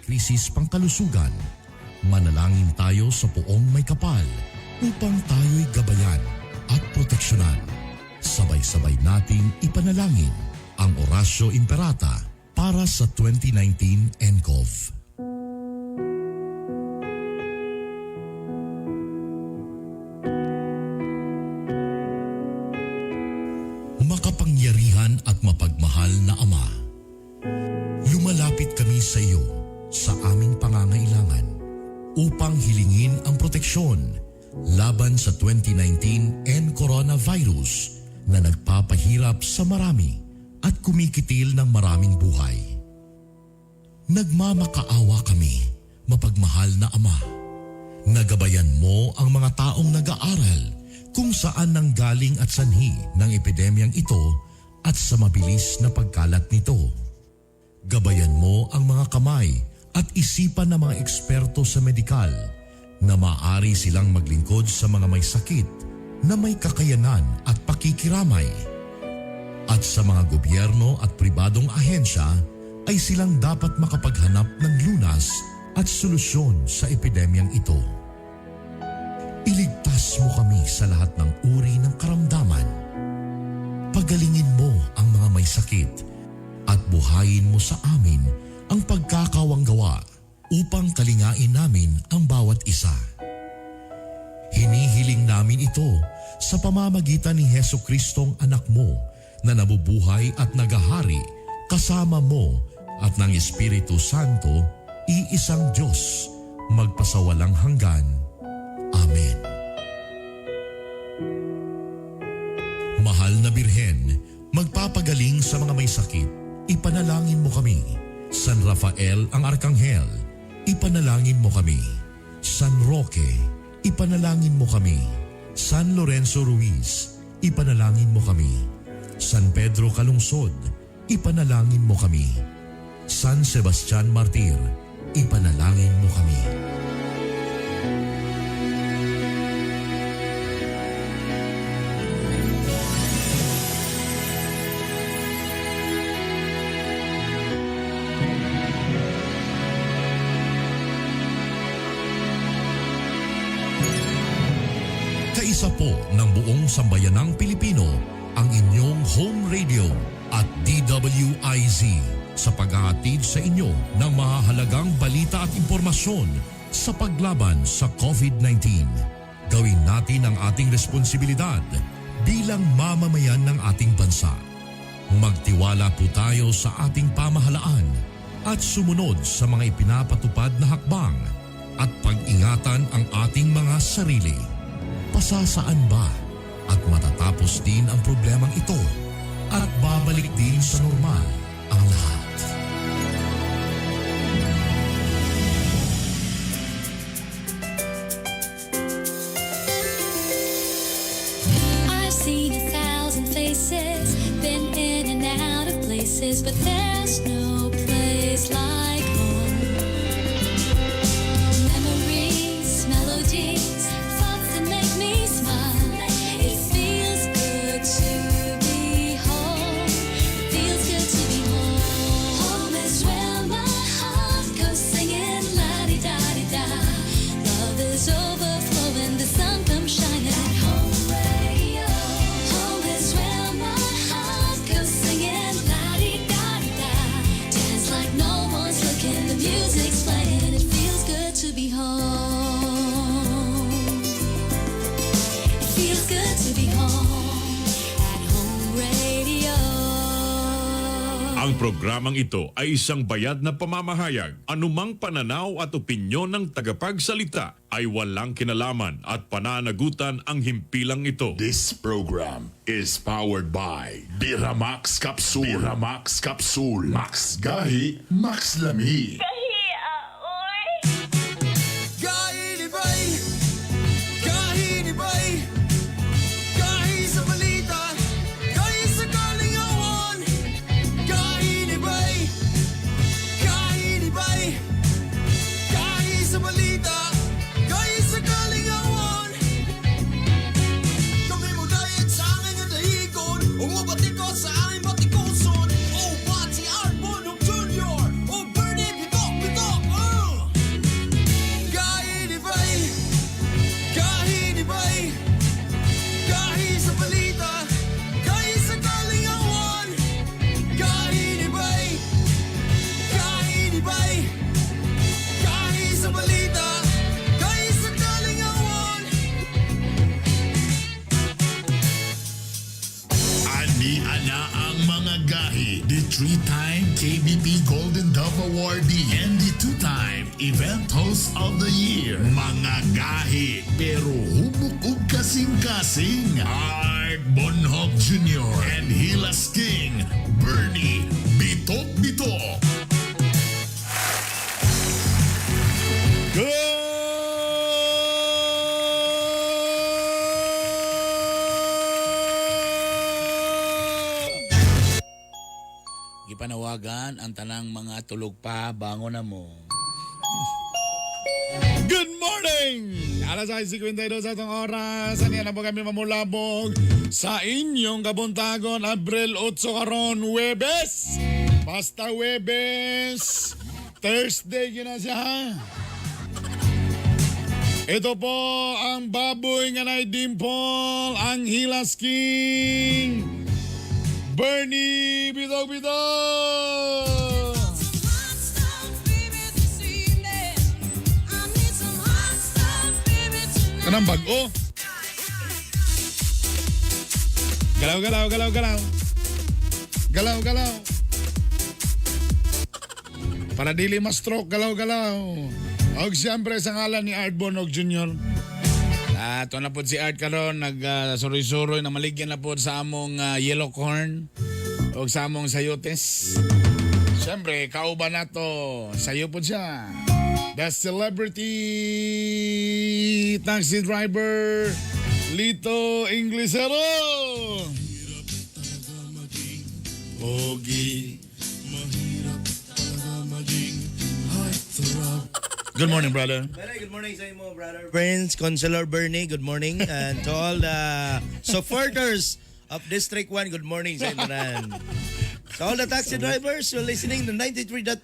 krisis pangkalusugan, manalangin tayo sa Poong Maykapal upang tayo'y gabayan at proteksyonan. Sabay-sabay nating ipanalangin ang Oratio Imperata para sa 2019 nCoV. Makapangyarihan at mapagmahal na Ama, lumalapit kami sa iyo sa aming pangangailangan upang hilingin ang proteksyon laban sa 2019 N coronavirus na nagpapahirap sa marami at kumikitil ng maraming buhay. Nagmamakaawa kami, mapagmahal na Ama. Nagabayan mo ang mga taong nag-aaral kung saan nanggaling at sanhi ng epidemyang ito at sa mabilis na pagkalat nito. Gabayan mo ang mga kamay at isipan ng mga eksperto sa medikal na maaari silang maglingkod sa mga may sakit na may kakayanan at pakikiramay. At sa mga gobyerno at pribadong ahensya ay silang dapat makapaghanap ng lunas at solusyon sa epidemyang ito. Iligtas mo kami sa lahat ng uri ng karamdaman. Pagalingin mo ang mga may sakit at buhayin mo sa amin ang pagkakawanggawa upang kalingain namin ang bawat isa. Hinihiling namin ito sa pamamagitan ni Hesukristo'ng anak mo na nabubuhay at nagahari kasama mo at ng Espiritu Santo, iisang Diyos, magpasawalang hanggan. Amen. Mahal na Birhen, magpapagaling sa mga may sakit, ipanalangin mo kami. San Rafael ang Arkanghel, ipanalangin mo kami. San Roque, ipanalangin mo kami. San Lorenzo Ruiz, ipanalangin mo kami. San Pedro Calungsod, ipanalangin mo kami. San Sebastian Martir, ipanalangin mo kami. Kaisa po ng buong sambayanang Pilipino ang inyong home radio at DWIZ sa paghahatid sa inyo ng mahahalagang balita at impormasyon sa paglaban sa COVID-19. Gawin natin ang ating responsibilidad bilang mamamayan ng ating bansa. Magtiwala po tayo sa ating pamahalaan at sumunod sa mga ipinapatupad na hakbang at pag-ingatan ang ating mga sarili. Pasasaan ba at matatapos din ang problemang ito at babalik din sa normal ang lahat. I've seen a thousand faces, been in and out of places, but there's no place like home. Memories, melodies, thoughts that make me smile. It feels good to be home. It feels good to be home. Home is where my heart goes singing la-di-da-di-da. Love is overflowing, the sun comes shining. Home radio. Home is where my heart goes singing la-di-da-di-da. Dance like no one's looking, the music's playing. It feels good to be home. It feels good to be home at Home Radio. Ang programang ito ay isang bayad na pamamahayag. Anumang pananaw at opinyon ng tagapagsalita ay walang kinalaman at pananagutan ang himpilang ito. This program is powered by Biramax Capsule. Biramax Capsule. Max Gahi, Max Lami. Gahi ni Bay, Gahi ni Bay, Gahi sa balita, Gahi sa kalingawan. Gahi ni Bay, Gahi ni Bay, Gahi sa balita, Gahi sa kalingawan. Kami mo dayat sa aming nga dahigon, ug mobatikos sa aming batikuson. O Pati Art Bonong Jr. O Bernie Bito. three-time KBP Golden Dove Awardee and the two-time Event Host of the Year. Mga gahi pero hubok ug kasing-kasing. Art Bonhoc Jr. and Hilas King Bernie Bitok Bitok. Go! Gipanawagan ang tanang mga tulog pa, bangon na mo. Good morning! Alas 6:52 sa atong oras. Aniya na po kami mamulabog sa inyong kabuntagon, Abril 8 karon, Webes! Basta Webes! Thursday gina siya, ha? Ito po ang baboy nga nay dimple, ang Hilas King, Bernie Bidog Bidog! Hot stuff, baby, this evening. I need some hot stuff, baby, tonight. Kanang bag-o. Galaw, galaw, galaw, galaw. Galaw, galaw. Para dili ma-stroke, galaw, galaw. Og siyempre sa ngalan ni Art Bonog Jr. Ato na po si Art karon nag suroy-suroy na maligyan na po sa among yellow corn o sa among sayotes. Siyempre, kauban na to. Sayo po siya. The celebrity taxi driver, Lito Inglesero. Pogi. Good morning, brother. Very good morning sa imo, brother. Prince, Councilor Bernie, good morning. And to all the supporters of District 1, good morning sa inyo tanan. To all the taxi drivers who are listening to 93.5,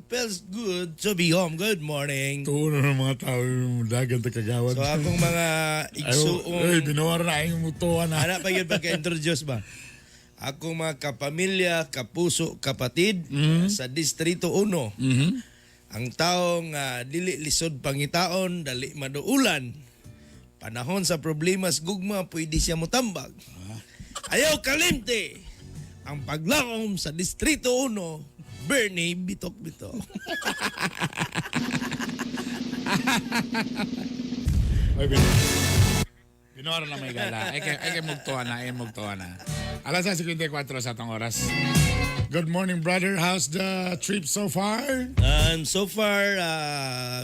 feels good to be home. Good morning. Tuno ng mga tao yung dagan ta kagawad. So akong mga Ay, igsuong binuwar na ang mutuan na. Ana pa yun pagka-introduce ba? Akong mga kapamilya, kapuso, kapatid sa Distrito 1. Ang taong dili lisod pangitaon, dali maduulan. Panahon sa problemas gugma, pwede siya mutambag. Ayaw kalimte! Ang paglaom sa Distrito 1, Bernie Bitok Bitok. Ay, Binuwar na may gala. Ay kay mugtuan na, ay mugtuan na. Alas 6:54 sa atong oras. Good morning, brother. How's the trip so far? So far,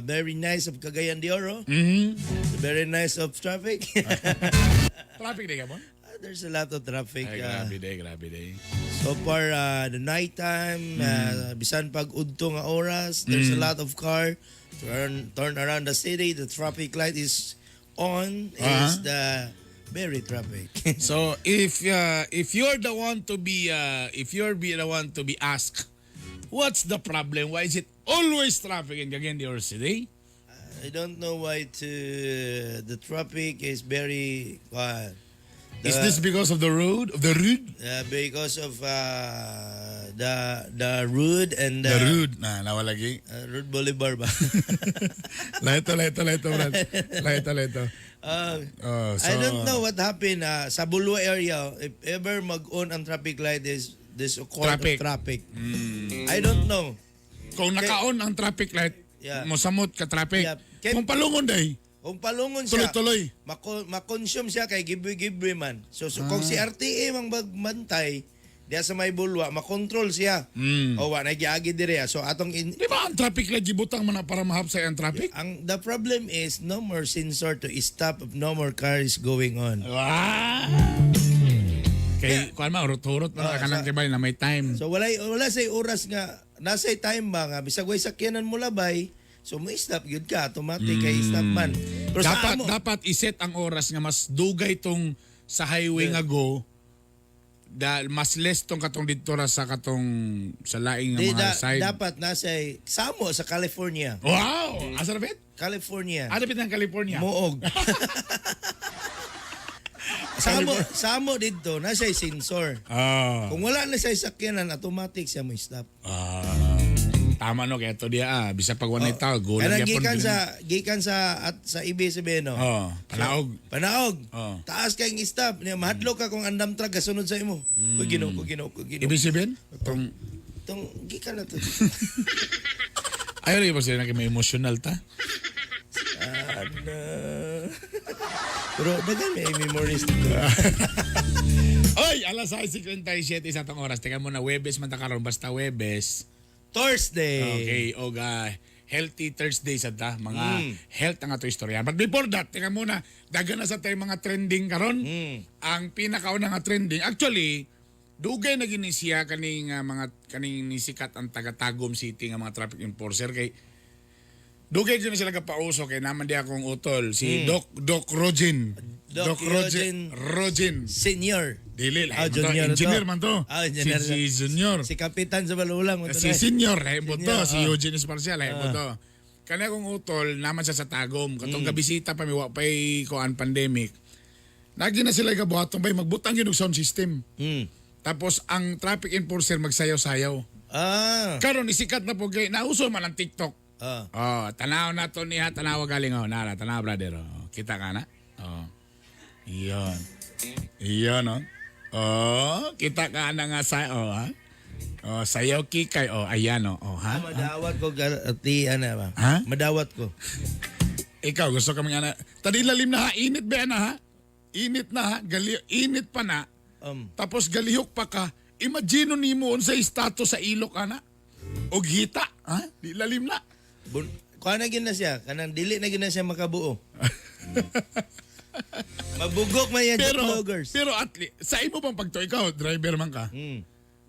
very nice of Cagayan de Oro. Very nice of traffic. Traffic day ka mo? There's a lot of traffic. Ay, grabe day, grabe day. So far, the nighttime, bisan pag udto nga oras, there's a lot of car turn around the city. The traffic light is on. Is the very traffic. So if you're the one to be if you're be the one to be asked, what's the problem? Why is it always traffic in Cagayan de Oro City? I don't know why to the traffic is very Is this because of the road? Of the road? Because of the road and The road. Na, nawalagi. Road Boulevard ba? Laito, laito, laito, brad. Laito, laito. Oh, so, I don't know what happened sa Bulua area. If ever mag-on ang traffic light is this a court Traffic. of traffic. I don't know. Kung naka-on ang traffic light, mosamot ka traffic. Yeah. Kung palungon day, Kung palungon siya, tuloy-tuloy. Mako-consume siya kay gibwe-gibwe man. So kung si RTA mang magbantay diya sa may bulwa, makontrol siya. O wa na giagi dire. So atong in, Di ba ang traffic light gibutang man na para mahapsay ang traffic? ang the problem is no more sensor to stop if no more cars going on. Ah! Kay kuan ma urot-urot na kanang kibay na may time. So wala say oras nga nasa time ba nga bisag way sakyanan mo labay, so mo stop gyud ka automatic kay stop man. Pero sa Dapat amo, dapat iset ang oras nga mas dugay tong sa highway nga go dahil mas less tong katong didto ra sa katong sa laing nga di, mga side. dapat nasa samo sa California. Wow! Asa na bit? California. Ano bit ng California? Muog. Samo didto nasa sensor. Kung wala na sa sakyanan automatic siya mo stop. Ah, tama no kay ato diya bisag pag walay tao go lang Kanang gyapon. gikan sa at sa ABS-CBN no. Oh, panaog. Panaog. Oh. Taas kay stop. Niya mahadlok ka kung andam truck kasunod sa imo. Uy, Ginoo ko, Ginoo ko, Ginoo. Ibig sabihin? Itong Tong gikan na to. Ayaw rin ba sila na may emotional ta? Ano. Pero daghan may memories dito. Oy, alas 6:57 sa atong oras. Teka muna, Webes man ta karon, basta Webes. Thursday. Okay, og healthy Thursday sa ta, mga health ang ato istorya. But before that, teka muna, daghan na sa tayo mga trending karon. Ang pinakauna nga trending, actually, dugay na gini siya kaning mga kaning nisikat ang taga Tagum City nga mga traffic enforcer kay dugay gyud na sila kapauso kay naman di akong utol si Doc Doc Rogin. Doc Rogin. Rogin. Senior. Dili Ah, lah man to. junior to. Engineer man to. Ah, engineer. Si, si junior. Si Kapitan sa Balulang. Si senior, lahi po to. Senior, Si ah. Eugene Esparcia, lahi po to. Kanya kong utol, naman siya sa Tagum. Katong gabisita pa, may wa pa'y kuan pandemic. Nagi na sila gabuhatong bay, magbutang yun og sound system. Tapos ang traffic enforcer magsayaw-sayaw. Ah. Karon isikat na po kay nauso man ang TikTok. Ah. Oh, tanaw na to niya, tanaw galing oh, nara, tanaw brother. Oh, kita ka na? Oh. Iyon. Iyon oh. Oh, kita ka na nga sa oh ha. Oh, sayaw kikay oh, ayan oh, oh ha. Madawat ko ti ano ba? Ha? Madawat ko. Ikaw gusto ka mga na. Tadi lalim na ha, init ba na ha? Init na ha, gali, init pa na. Tapos galihok pa ka. Imagine nimo unsay status sa ilok ana. Og hita, ha? Di lalim na. Bun kuha na gyud na siya kanang dili na gyud na siya makabuo. Mabugok man yan Pero vloggers. pero at sa imo pang pagto ikaw driver man ka.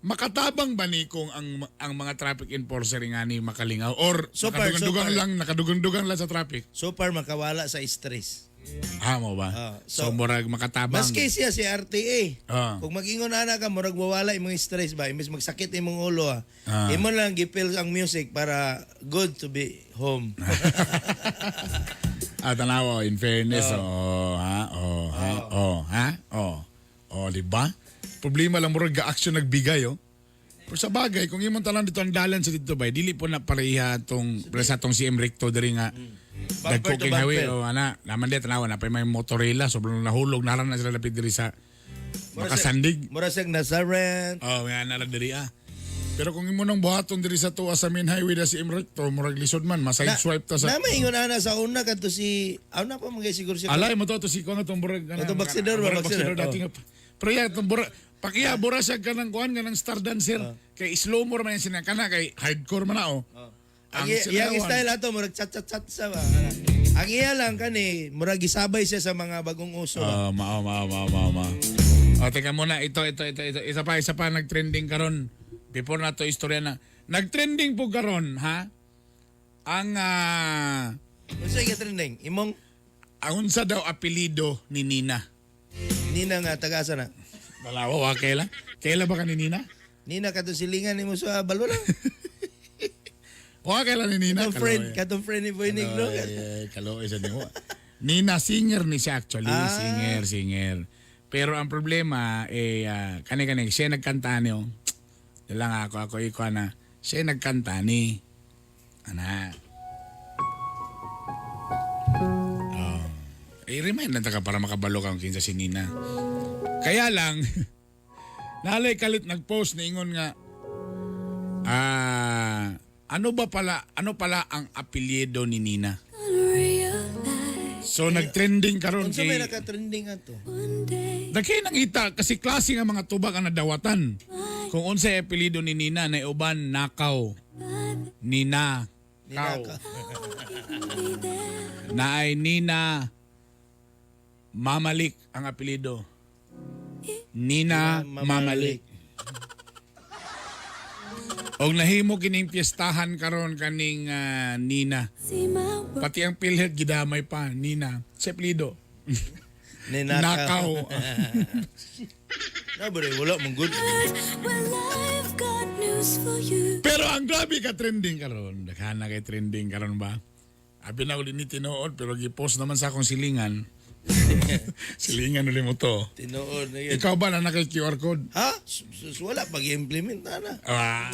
Makatabang ba ni kung ang mga traffic enforcer nga ni makalingaw or So far, so nakadugang-dugang far. lang nakadugang-dugang lang sa traffic? So far makawala sa stress. Ah, mo ba? Ah, so, so, murag makatabang. Maski siya si RTA. Ah. Kung mag-ingon ana ka murag mawala imong stress ba imbes magsakit imong ulo ah. Ah. Imo lang gipil ang music para good to be home. Ah, tanawa, in fairness, oh, ha, oh, ha, oh, ha, oh. Oh, di ba? Problema lang murag ga-action nagbigay, oh. Pero sa bagay, kung imong tanan dito ang dalan sa dito bay, dili po na pareha tong sa tong si M. Recto diri nga Bumper to dagko king highway bumper. oh ana naman di tanawa na pa may motorela sobrang nahulog naran na sila lapit diri sa makasandig. Mura siyang Nazareth. Oh, may ana ra diri ah. Pero kung imo nang buhaton diri sa tuwa sa main highway da si M. Recto, murag lisod man, ma-side swipe ta sa Na maingon ana sa una kadto si una pa man gay siguro siya. Alay mo to to si kuan atong burag kana. Atong boxidor ba, Burag boxidor, boxidor dati nga. Pero ya atong burag pakiya bura siya kanang kuan kanang star dancer kay slow mo man yan siya kana kay hardcore man na oh. Ang iyang silawan. style ato murag chat chat chat sa ba. Ang iya lang kani murag gisabay siya sa mga bagong uso. ba. Oh, mao mao mao mao mao. Oh, teka muna, ito ito ito ito isa pa nagtrending karon. Before na to istorya na. Nagtrending po karon, ha? Ang Unsa ka trending? Imong ang unsa daw apelyido ni Nina? Nina nga taga-asa na. Dalawa wa kaila? Kaila ba ka ni Nina? Nina kadto silingan nimo sa Balwala. Wa kaila ni Nina? Katong friend, Kaloy. katong friend ni Boy Nick no. Kaloy, kaloy sa nimo. Nina singer ni siya actually, singer, singer. Pero ang problema eh kani kani siya nagkanta niyo. Dala nga ako ako ikaw na siya nagkanta ni ana. Oh. I-remind na ta ka para makabalo ka kung kinsa si Nina. Kaya lang, nalay kalit nagpost ni ingon nga ano ba pala ano pala ang apelyido ni Nina? Gonna realize So nagtrending karon Unsa may kay naka-trending ato? one day Daghay nang ita kasi klase nga mga tubag ang nadawatan. Kung unsay apelyido ni Nina na uban nakaw. Nina. Nina Kaw. ka. be there. Na ay Nina Mamalik ang apelyido. Nina Mamalik. Og nahimo kining piyestahan karon kaning Nina. See my world Pati ang PhilHealth gidamay pa Nina. Sa apelyido. Nina Nakaw. Na bro, wala mong good. Well, I've got news for you. Pero ang grabe ka trending karon. Daghan na kay trending karon ba? Abi na uli ni tinuod pero gipost naman sa akong silingan. Silingan uli mo to. Tinuod na yun. Ikaw ba na naka QR code? Ha? Wala pag i-implement na na. Ah.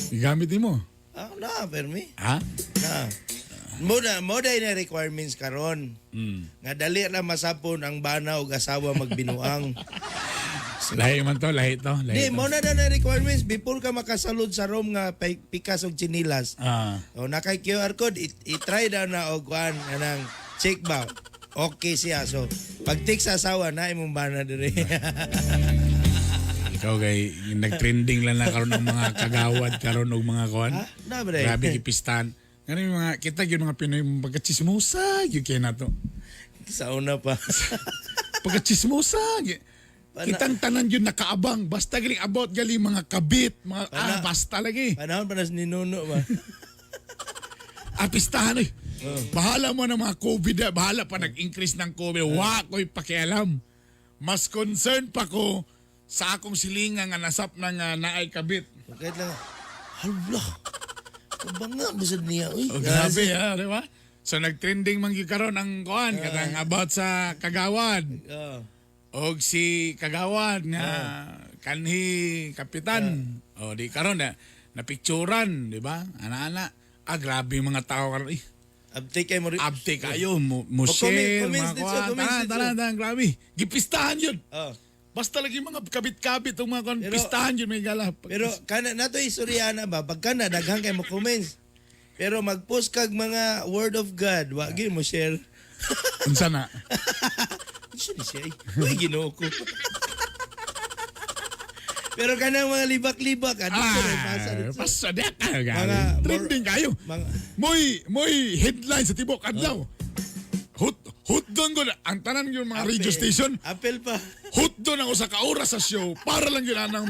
Gigamit nimo. Ah, na, permi. Ha? Na. Mo na na requirements karon. Nga dali ra masapon ang bana og asawa magbinuang. Lahi man to, lahi to, lahi Di, to. mo na daw na requirements before ka makasalud sa room nga pikas og tsinilas. O nakay QR code, i-try daw na og kuan anang check ba. Okay siya. So, pag take sa asawa na imong bana diri. Ikaw kay nag-trending lang na karon ng mga kagawad karon og mga kuan. Ha? Na, bre. Grabe gipistan. Ngano yung mga kita gyud mga Pinoy pagka-chismosa gyud kay nato. Sa una pa. Pagka-chismosa. Kitang tanan yun nakaabang. Basta galing about galing mga kabit, mga basta lagi. Panahon pa na sa ninuno ba. Apistahan oy. Bahala mo ng mga COVID, ah. Bahala pa nag-increase ng COVID. Wa ko'y pakialam. Mas concerned pa ko sa akong silingan nga nasap na nga naay kabit. Kahit lang, hala. Kabanga busod niya. Uy, Oh, grabe ha, di ba? So nag-trending man gyud karon ang kuan katang about sa kagawad. Og si kagawad nga kanhi kapitan. O di karon na napicturan, di ba? Ana-ana. Ah, grabe yung mga tao karon. Eh, Abtik kay mo rin. abte kayo mo, mo Oh, share comments mga dito, kuan. comments Tanan, dito. tanan, tanan, grabe. Gipistahan yun. Oh. Basta lagi mga kabit-kabit ang mga kuan, Pero- pistahan yun may gala. Pero kana nato istoryana ba pag kana daghan kay mo comments. Pero mag-post kag mga word of God, wa gyud mo share. Unsa na? Unsa ni siya? Eh? Uy, Ginoo ko. Pero kanang mga libak-libak, ano ah, pasa Ah, dito. pasa di ka. Trending kayo. Moy headline sa tibok adlaw. Hot hot doon ko na. Ang tanan yung mga radio station, Apel pa. hot doon ang usa ka oras sa show para lang yun anang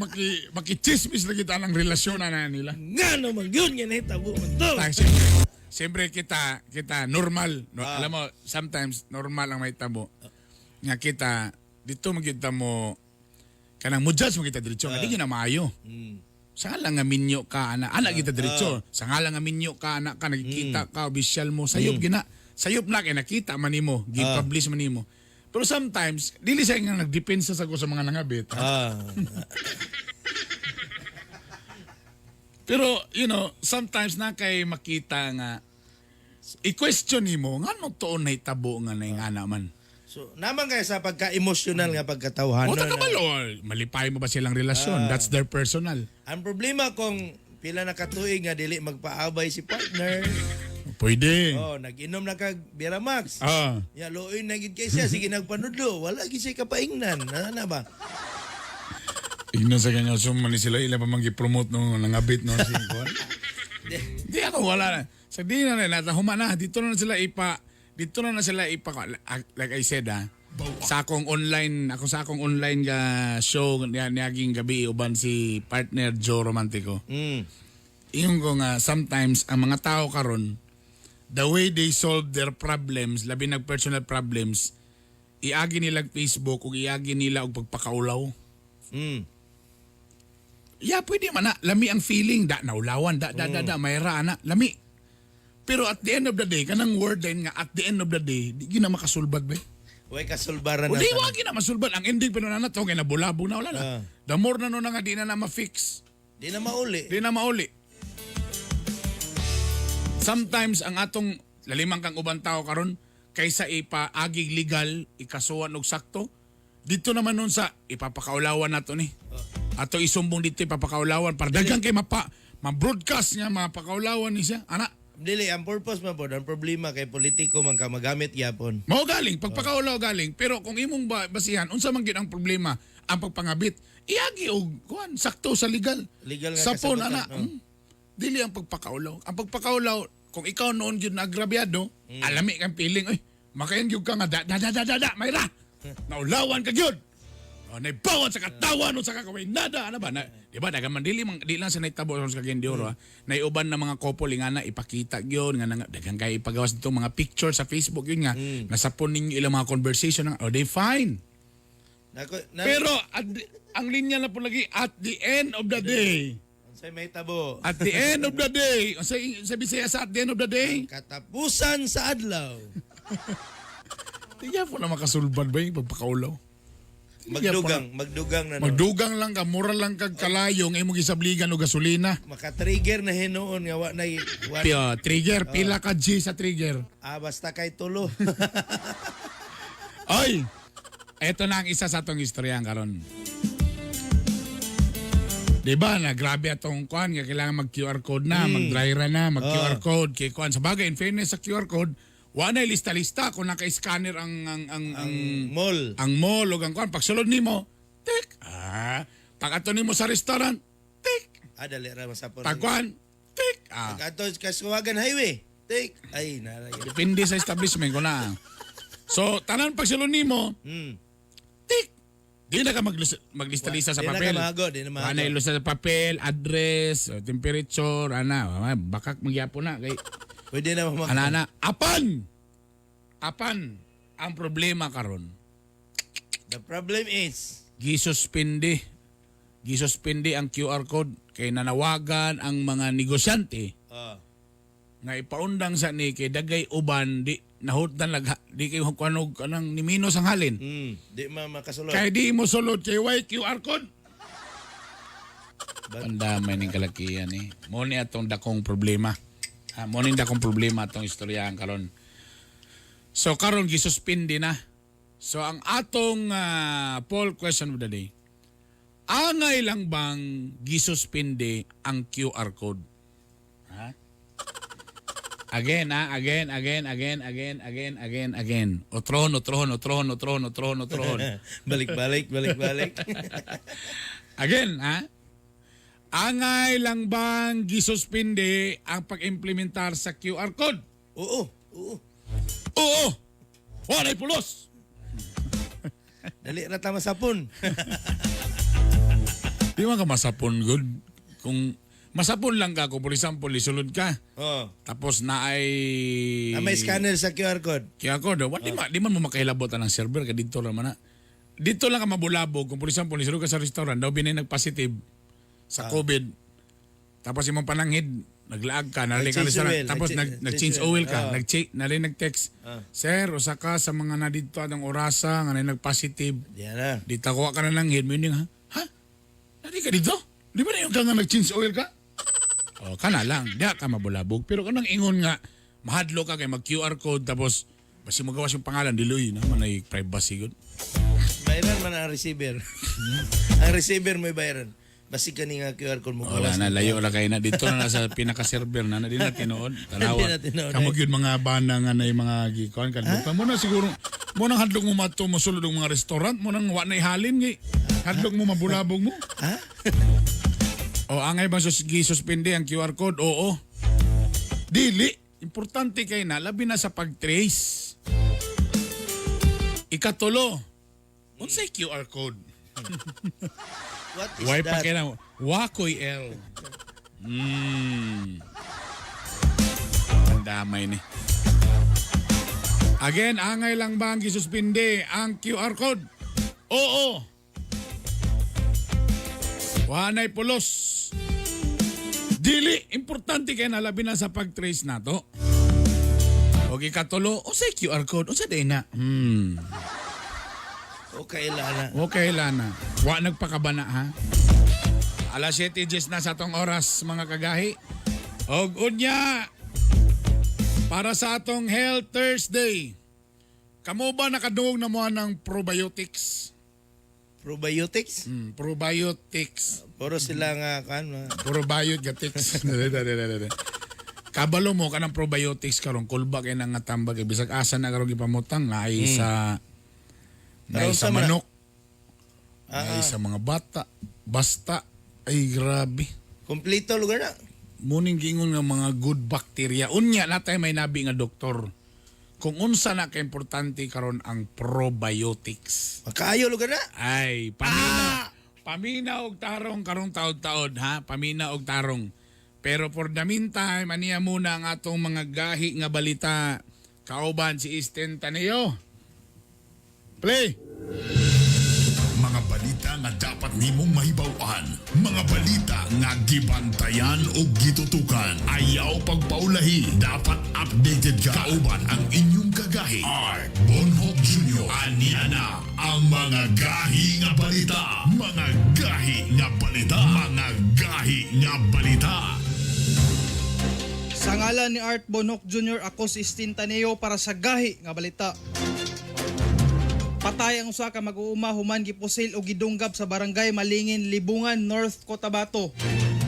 makichismis lagi ta ang relasyon na nila. Ngano man gyud nga nahitabo man to. Tayo, siyempre, siyempre kita kita normal. No, alam mo, sometimes normal ang may tabo. Nga kita dito magkita mo kanang mo judge mo kita diretso nga di gyud na maayo. Sa nga lang nga minyo ka ana, ana kita diretso. Sa nga lang nga minyo ka ana ka nagkita ka opisyal mo sayop gina. Sayop na kay nakita man nimo, gi-publish man nimo. Pero sometimes dili siya nga nagdepensa sa ko sa mga nangabit. Pero, sometimes na kay makita nga, i-question nimo, nga no tuon na itabo nga na yung ana man. So, naman kaya sa pagka-emotional nga pagkatawhanon. O ta kabalo, malipay mo ba silang relasyon? That's their personal. Ang problema kung pila na katuig nga dili magpaabay si partner. Pwede. Oh, nag-inom na kag Bira Max. Ya luoy na gid kay siya sige nagpanudlo, wala gid siya kapaingnan. Na, na ba? Igno sa kanya, so man ni sila, ila pa man gi-promote nung nangabit no. Si Juan. Di ako, wala na. Sa di na na, nata, na. Dito na na sila ipa, like I said ah, sa akong online, ako sa akong online ga show niya niaging gabi uban si partner Joe Romantico. Ingon ko nga sometimes ang mga tao karon the way they solve their problems, labi nag personal problems, iagi nila og Facebook ug iagi nila og pagpakaulaw. Yeah, pwede man na. Lami ang feeling. Da, naulawan. Da, da, da, da. Mayra, ana. Lami. Pero at the end of the day, kanang word din nga, at the end of the day, di gyud na makasulbad ba? Way kasulbaran O na. di, wa gyud na masulbad. Ang ending pa na to, kay nabulabo na, wala na. The more na no na nga, di na na ma-fix. Di na mauli. Di na mauli. Sometimes, ang atong lalimang kang ubang tao karon kaysa ipaagig legal, ikasuhan og sakto, dito naman nun sa ipapakaulawan nato ni. Ato isumbong dito ipapakaulawan para daghang kay mapa ma-broadcast nga mapakaulawan ni siya. Ana, Dili ang purpose man pod, ang problema kay politiko man ka magamit gyapon. mao galing pagpakaulaw galing, pero kung imong basihan unsa man gyud ang problema ang pagpangabit, iagi og kuan sakto sa legal. Legal nga Sapon kasagutan, ana. oh. Dili ang pagpakaulaw. Ang pagpakaulaw kung ikaw noon gyud naagrabyado, alami kang feeling, oy, makayan gyud ka nga da da da da da, da mayra. Naulawan ka gyud. Oh, naibawan sa katawan o sa kakaway nada ano ba na, di ba daga man dili man di lang sa naitabo sa Cagayan de Oro, naiuban na mga couple nga na ipakita gyud nga daghang kay ipagawas dito mga picture sa Facebook yun nga nasapon ninyo ilang mga conversation nga oh they fine. Nako, na, Pero ang linya na po lagi at the end of the day. Unsay may tabo? At the end of the day, sa Bisaya sa at the end of the day, Katapusan sa adlaw. Tiga po na makasulbad ba yung pagpakaulaw? Magdugang na no. Magdugang lang ka, mura lang kag kalayong imong gisabligan og gasolina. Maka-trigger na hinuon nga wa na wa, Pio, trigger, pila ka G sa trigger. Ah, basta kay tulo. Oy! Eto na ang isa sa atong istorya karon. Di ba na grabe atong kuan nga kailangan mag QR code na, mag-dry run na, mag QR code kay kuan sa bagay in fairness sa QR code, wa na lista-lista kung naka-scanner ang Mall. ang mall ug ang kuan pagsulod nimo, tik. Ah, pag ato nimo sa restaurant, tik. Ah, dali ra masapon. Pag kuan, tik. Ah, Pag ato sa Kaswagan Highway. Take. Ay, nara yun. depende sa establishment ko na. So, tanan pagsulod nimo, tik. Di na ka maglista-lista sa Di na papel. ka mahago, di na mahago. Wala na sa papel, address, temperature, ana, bakak magyapon na kay Pwede na mamag. ana na apan. Apan ang problema karon. The problem is, Gisuspindi. Gisuspindi ang QR code kay nanawagan ang mga negosyante nga ipaundang sa ni kay dagay uban di nahutdan lag di kay kuanog kanang ni minus ang halin. Di ma makasulod. Kay di mo sulod kay way QR code. Ang damay ning kalakihan eh. Mo ni atong dakong problema. Ha, mo ni dakong problema atong istoryahan karon. So karon gisuspindi na. So ang atong poll question of the day. Angay lang bang gisuspindi ang QR code? Ha? Again, ha? Again, again, again, again, again, again, again. Otron, otron, otron, otron, otron, otron. Balik, balik, balik, balik. Again, ha? Angay lang bang gisuspindi ang pag-implementar sa QR code? Oo, oo. Oo! Walay pulos! Dali ra ta masapon. Di man ka masapon, good. Kung masapon lang ka, kung for example, isulod ka, Oh. tapos na ay... Ah, may scanner sa QR code. QR code, oh. Di man mo makahilabot ang server kay dito ra man na. Dito lang ka mabulabog kung for example, isulod ka sa restaurant, daw binay nag-positive sa COVID. Tapos imong pananghid, naglaag ka, nalalik ka Nag-change restaurant, oil, tapos nag-change oil ka, nag-change, nalay nag-text. Sir, usa ka sa mga nadidto atong orasa nga nay nag-positive. Diyan na. Di takuha ka na ng head, meaning ha? Ha? Nadi ka dito? Di ba na yung ka nga nag-change oil ka? O, kana lang. Di ka mabulabog. Pero kanang ingon nga, mahadlo ka kay mag-QR code tapos basi magawas yung pangalan, diloy na man ay privacy gud. Bayaran man ang receiver. Ang receiver may bayaran. Basi kani nga QR code mo. Wala na, layo ra kay na. Dito na nasa pinaka-server na, na di na tinuod. Tanawa. Di na tinuod, Kamog yun mga bana nga na yung mga gikuan. Kadlok mo na siguro, mo nang hadlok mo mato mo sulod og mga restaurant, mo nang wa na ihalin ngay. Hadlok mo mabulabog mo. Ha? O angay ba gisuspindi ang QR code? Oo. Dili. Importante kay na, labi na sa pag-trace. Ikatulo, unsay QR code? What is Why pa that? kailangan? Wakoy L. Ang damay ni. Again, angay lang ba ang gisuspindi ang QR code? Oo. Wanay pulos. Dili, importante kay nalabi na sa pag-trace nato. O ikatulo, unsay QR code? Unsa day na? Okay lang na. Okay, Lana. Wa nagpakabana ha. Alas 7:10 na sa atong oras mga kagahi. Og unya para sa atong Health Thursday. Kamo ba nakadungog na mo ng probiotics? Probiotics? Probiotics. Puro sila nga kan. Probiotics. Dali, dali, dali, dali. Kabalo mo kanang probiotics karon kulba kay nang nga tambag kay bisag asa na karon gipamutang naay sa naay Karon sa sa man- manok. Naay sa mga bata. Basta ay grabe. Kompleto lugar na. Muning giingon nga mga good bacteria. Unya natay may nabi nga doktor. Kung unsa na kaimportante karon ang probiotics. Makaayo lugar na. Ay, pamina. Pamina og tarong karong taod-taod ha. Pamina og tarong. Pero for the meantime, aniya muna ang atong mga gahi nga balita. Kauban si Esten Taneo. Play! Mga balita nga dapat nimong mahibaw-an, mga balita nga gibantayan o gitutukan. Ayaw pagpaulahi, dapat updated ka. Kauban ang inyong kagahi. Art Bonhoc Jr. Aniya na ang mga gahi nga balita. Mga gahi nga balita. Mga gahi nga balita. Sa ngalan ni Art Bonhoc Jr., ako si Stin Taneo para sa Gahi nga Balita. Patay Patay ang usa ka mag-uuma human gipusil og gidunggab sa barangay Malingin, Libungan, North Cotabato.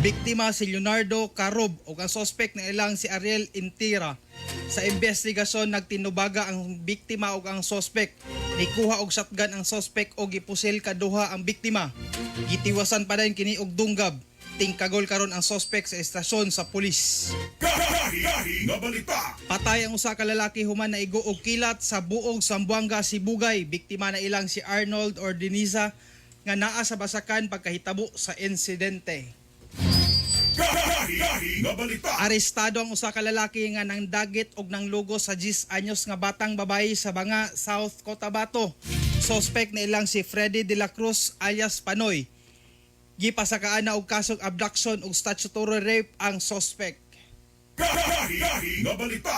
Biktima si Leonardo Carob ug ang suspect na ilang si Ariel Intira. Sa investigasyon nagtinubaga ang biktima ug ang suspect. Nikuha og shotgun ang suspect og gipusil kaduha ang biktima. Gitiwasan pa dayon kini og dunggab. Tingkagol karon ang suspect sa estasyon sa pulis. Patay ang usa ka lalaki human naigo og kilat sa buog Zamboanga, Sibugay. Biktima na ilang si Arnold Ordiniza nga naa sa basakan pagkahitabo sa insidente. Arestado ang usa ka lalaki nga nangdagit og nanglugo sa 10 anyos nga batang babae sa Banga, South Cotabato. Suspect na ilang si Freddy de la Cruz alias Panoy. Gipasakaan na og kasong abduction ug statutory rape ang suspect.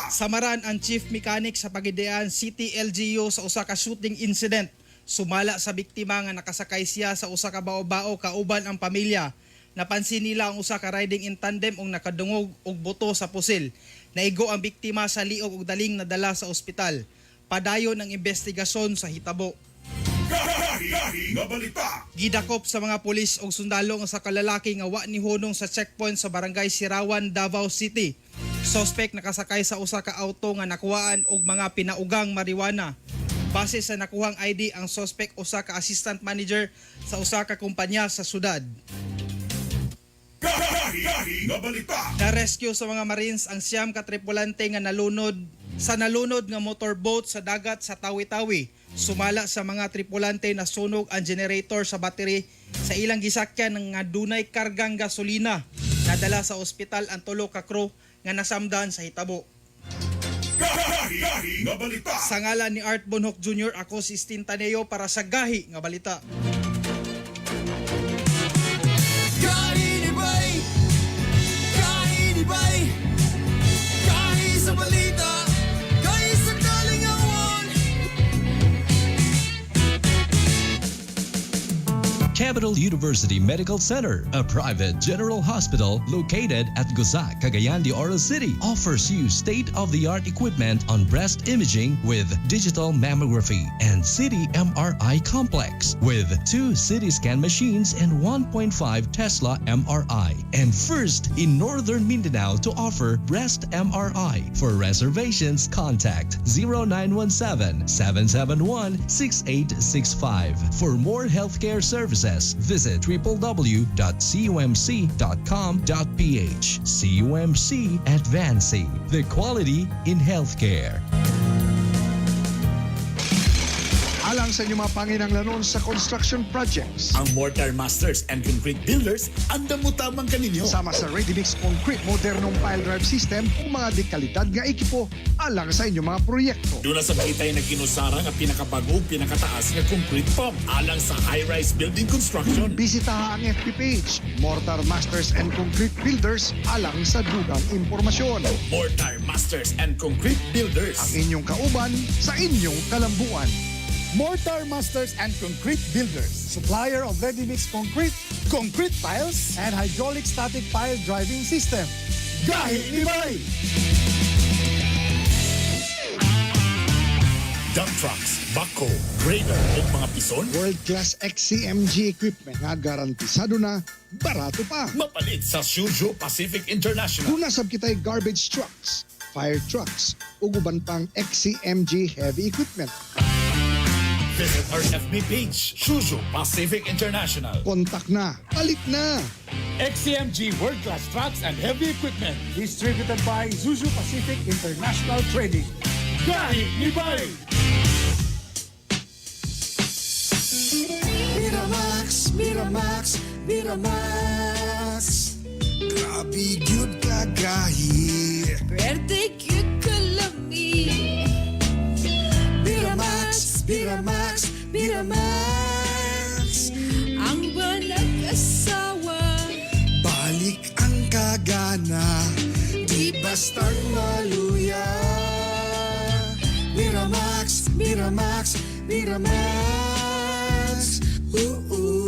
Samaran ang chief mechanic sa Pagidean City LGU sa usa ka shooting incident. Sumala sa biktima nga nakasakay siya sa usa ka bao-bao kauban ang pamilya. Napansin nila ang usa ka riding in tandem ug nakadungog og buto sa pusil. Naigo ang biktima sa liog ug daling nadala sa ospital. Padayon ang investigasyon sa hitabo. Gidakop sa mga pulis og sundalo ang usa ka lalaki nga wa ni hunong sa checkpoint sa barangay Sirawan, Davao City. Suspect nakasakay sa usa ka auto nga nakuhaan og mga pinaugang marijuana. Base sa nakuhang ID, ang suspect usa ka assistant manager sa usa ka kumpanya sa syudad. Na-rescue sa mga Marines ang 9 ka tripulante nga nalunod sa nalunod nga motorboat sa dagat sa Tawi-Tawi. Sumala sa mga tripulante na sunog ang generator sa battery sa ilang gisakyan nga dunay kargang gasolina. Nadala sa ospital ang tulo ka crew nga nasamdan sa hitabo. Sa ngalan ni Art Bonhoc Jr., ako si Stin Taneo para sa Gahi nga Balita. Kahinibay, kahinibay, kahi sa balita, kahi sa kalingawan. Capital University Medical Center, a private general hospital located at Gusa, Cagayan de Oro City, offers you state-of-the-art equipment on breast imaging with digital mammography and CT MRI complex with two CT scan machines and 1.5 Tesla MRI. And first in Northern Mindanao to offer breast MRI. For reservations, contact 0917 771 6865. For more healthcare services, visit www.cumc.com.ph. CUMC, advancing the quality in healthcare. Alang sa inyong mga panginanglanon sa construction projects. Ang Mortar Masters and Concrete Builders, andam mo tamang kaninyo. Sama sa Ready Mix Concrete modernong pile drive system ug mga dekalidad nga ekipo alang sa inyong mga proyekto. Doon na sa kita'y nagkinusara nga pinakabago ug pinakataas nga concrete pump alang sa high-rise building construction. Bisitaha ang FB page Mortar Masters and Concrete Builders alang sa dugang impormasyon. Mortar Masters and Concrete Builders. Ang inyong kauban sa inyong kalambuan. Mortar Masters and Concrete Builders, supplier of ready-mix concrete, concrete piles, and hydraulic static pile driving system. Gahi ni Bay! Dump trucks, backhoe, grader ug mga pison. World-class XCMG equipment nga garantisado na, barato pa. Mapalit sa Suzhou Pacific International. Duna sab kitay garbage trucks, fire trucks, ug uban pang XCMG heavy equipment. Visit our FB page, Suzhou Pacific International. Kontak na, palit na! XCMG World-class trucks and heavy equipment. Distributed by Zuzu Pacific International Trading. Gahi ni Bay! Miramax, Miramax, Miramax. Grabe gyud ka gahi. Pwerte gyud kalami. Miramax, Miramax, Miramax. Ang nag-asawa. Balik ang kagana, di bastang maluya. Miramax, Miramax, Miramax. Ooh, ooh.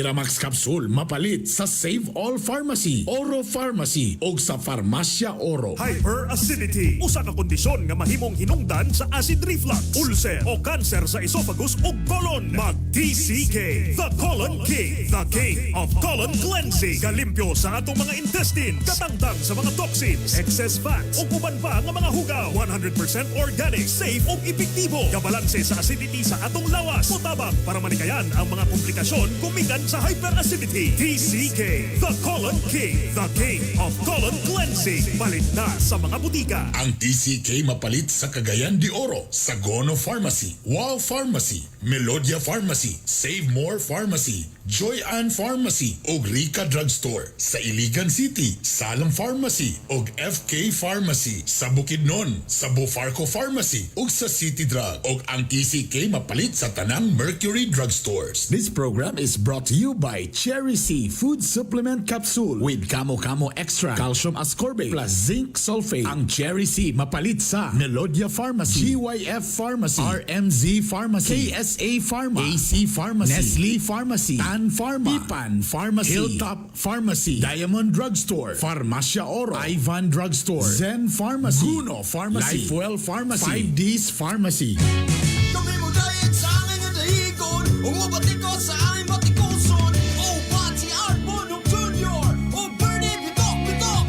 Viramax Capsule mapalit sa Save All Pharmacy, Oro Pharmacy o sa Farmacia Oro. Hyperacidity, usa ka kondisyon nga mahimong hinungdan sa acid reflux, ulcer o cancer sa esophagus ug colon. Mag TCK, the Colon King, the king of colon cleansing. Kalimpyo sa atong mga intestines, katangtang sa mga toxins, excess fats ug uban pa nga mga hugaw. 100% organic, safe ug epektibo. Kabalanse sa acidity sa atong lawas. Mutabang para malikayan ang mga komplikasyon gumikan sa hyperacidity. TCK, the Colon King, the king of colon cleansing. Palit na sa mga butika. Ang TCK mapalit sa Cagayan de Oro, Sagono Pharmacy, Wow Pharmacy, Melodia Pharmacy, Save More Pharmacy, Joy Ann Pharmacy ug Rica Drugstore. Sa Iligan City, Salam Pharmacy ug FK Pharmacy. Sa Bukidnon, sa Bufarco Pharmacy ug sa City Drug. Ug ang TCK mapalit sa tanang Mercury Drugstores. This program is brought to you by Cherry C Food Supplement Capsule with Kamo Kamo Extra, Calcium Ascorbate plus Zinc Sulfate. Ang Cherry C mapalit sa Melodia Pharmacy, GYF Pharmacy, RMZ Pharmacy, KSA Pharma, AC Pharmacy, Nestle Pharmacy, Tan Pharma, Pipan Pharmacy, Hilltop Pharmacy, Diamond Drugstore, Farmacia Oro, Ivan Drugstore, Zen Pharmacy, Guno Pharmacy, Lifewell Pharmacy, 5Ds Pharmacy. Kami mo diet sa angin nga dahigon. Umubatikot sa aming batikuson. Oh, Pati Art Bonong Jr. Oh, Bernie Bitok Bitok.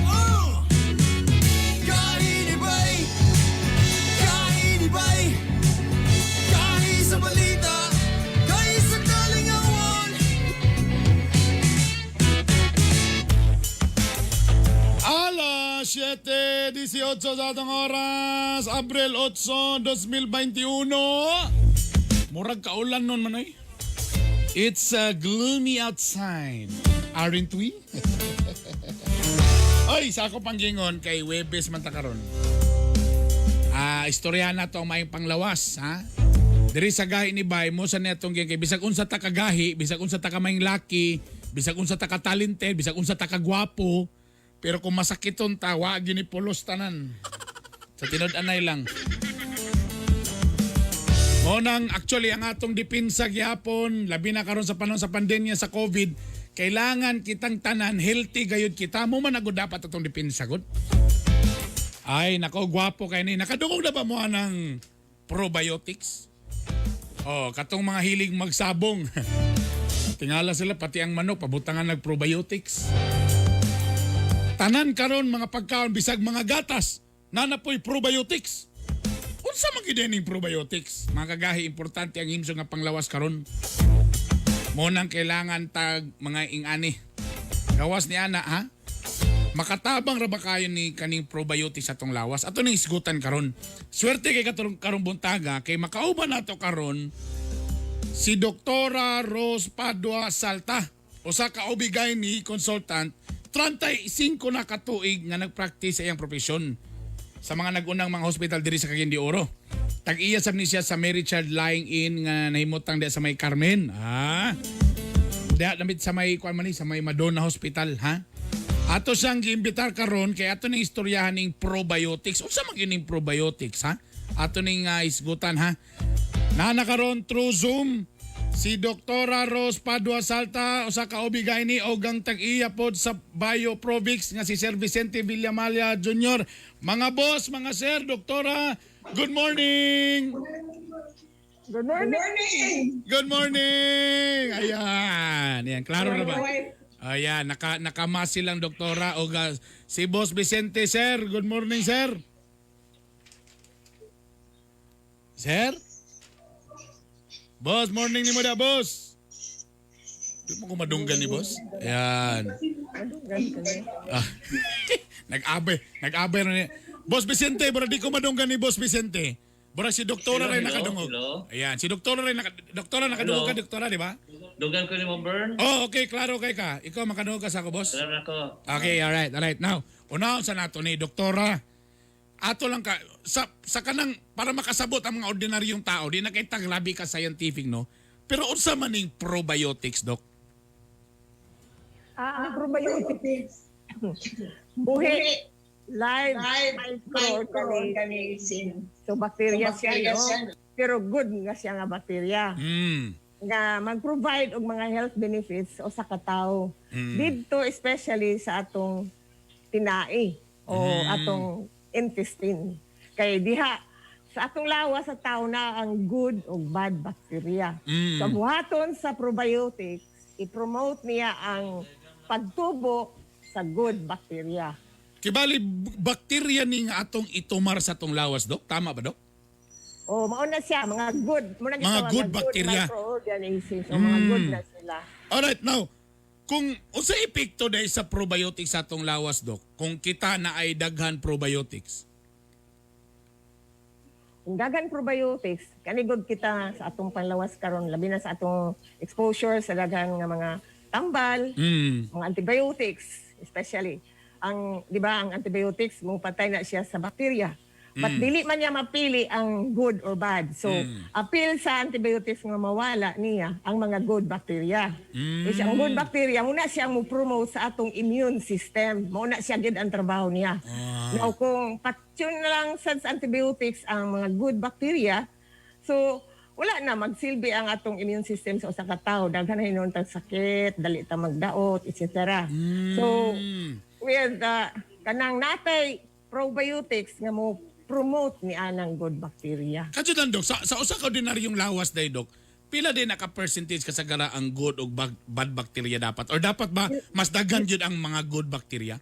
Kainibay, kainibay, kahi sa balita, kahi sa kalingawan. Alas 7:18 sa atong oras, Abril 8, 2021. Murag kaulan nun manoy. It's gloomy outside. Aren't we? Oy, sa ako panggingon kay Webes man ta karon. Ah, istorya na to ang maayong panglawas, ha? Diri sa gahi ni Bay mo sa netong kay bisag unsa ta kagahi, bisag unsa ta ka maayong laki, bisag unsa ta ka talented, bisag unsa ta ka gwapo, pero kung masakiton ta, wa gyud ni pulos tanan. Sa tinud-anay lang. Mo nang actually ang atong depensa gyapon, labi na karon sa panahon sa pandemya sa COVID, kailangan kitang tanan healthy gayud kita mo man agud dapat atong depensa gud. Ay nako, gwapo kay ni. Nakadungog na ba mo anang probiotics? Oh, katong mga hilig magsabong. Tingala sila pati ang manok pabutangan nag probiotics. Tanan karon mga pagkaon bisag mga gatas, nanapoy probiotics. Unsa man gyud ning probiotics? Mga kagahi, importante ang himsog nga panglawas karon. Mo nang kailangan tag mga ingani. Gawas ni ana ha. Makatabang ra ba kayo ni kaning probiotics sa atong lawas? Ato ning isgutan karon. Swerte kay karon karong buntaga kay makauban nato karon si Doktora Rose Padua Salta, usa ka OB-GYN consultant, 35 na katuig nga nagpractice sa iyang propesyon sa mga nagunang mga hospital diri sa Cagayan de Oro. Tag-iya sab ni siya sa Mary Child Lying In nga nahimutang diha sa may Carmen. Ah. Diha namit sa may kuan man ni sa may Madonna Hospital, ha? Ato siyang giimbitar karon kay ato ning istoryahan ning probiotics. Unsa man gyud ning probiotics, ha? Ato ning isgutan, ha? Naa na karon through Zoom si Doktora Rose Padua Salta, usa ka OB-GYN og ang tag-iya pod sa Bioprovix nga si Sir Vicente Villamalia Jr. Mga boss, mga sir, doktora, good morning. Good morning. Good morning. Ayan, ayan, klaro na ba? Ayan, nakamasi lang doktora og si Boss Vicente, sir. Good morning, sir. Sir? Boss, morning ni mo da, boss. Di mo ko madunggan ni boss. Ayan. Ah. Nag-abay na niya. Boss Vicente, bro, di ko madunggan ni Boss Vicente. Bro, si doktora Hello, rin hello, nakadungog. hello. Ayan, si doktora rin doktora nakadungog Hello. ka, doktora, di ba? Dugan ko ni mo, Bern. Oh, okay, klaro kay ka. Ikaw makadungog ka sa ako, boss. Klaro na ko. Okay, alright. Now, unahon sa nato ni doktora. Ato lang ka sa kanang para makasabot ang mga ordinaryong tao, di na kay taglabi ka scientific, no? Pero unsa man ning probiotics, doc? Ah, ang probiotics. Buhi. Live, microorganism. So, bacteria siya, no? Pero good nga siya nga bacteria. nga mag-provide og mga health benefits sa usa ka tawo. Didto especially sa atong tinai o atong intestine. Kay diha sa atong lawas sa tao na ang good o bad bacteria. So buhaton sa probiotics, i-promote niya ang pagtubo sa good bacteria. Kibali, bakterya ni nga atong itumar sa atong lawas, Dok? Tama ba, Dok? O mao na siya mga good, mao na Mga gitawag good nga bacteria. microorganisms o mga good na sila. Alright, now, kung unsa epekto dahil sa probiotics sa atong lawas, Dok? Kung kita na ay daghan probiotics? Kung daghan probiotics, kanigod kita sa atong panlawas karon, labi na sa atong exposure sa daghan nga mga tambal, mga antibiotics especially. Ang, di ba, ang antibiotics mo patay na siya sa bacteria. But dili man niya mapili ang good or bad. So, apil sa antibiotics nga mawala niya ang mga good bacteria. Which ang good bacteria, muna siya mo promote sa atong immune system. Muna siya gid ang trabaho niya. Now, kung patyon na lang sa antibiotics ang mga good bacteria, so wala na magsilbi ang atong immune system sa usa ka tawo. Daghan na hinuon tag sakit, dali ta magdaot, etc. So, with kanang natay probiotics nga mo promote ni anang good bacteria. Kadyo lang, Dok, sa usa ka ordinaryong lawas day, Dok, pila din naka percentage kasagara ang good o bad bacteria dapat? Or dapat ba mas daghan jud ang mga good bacteria?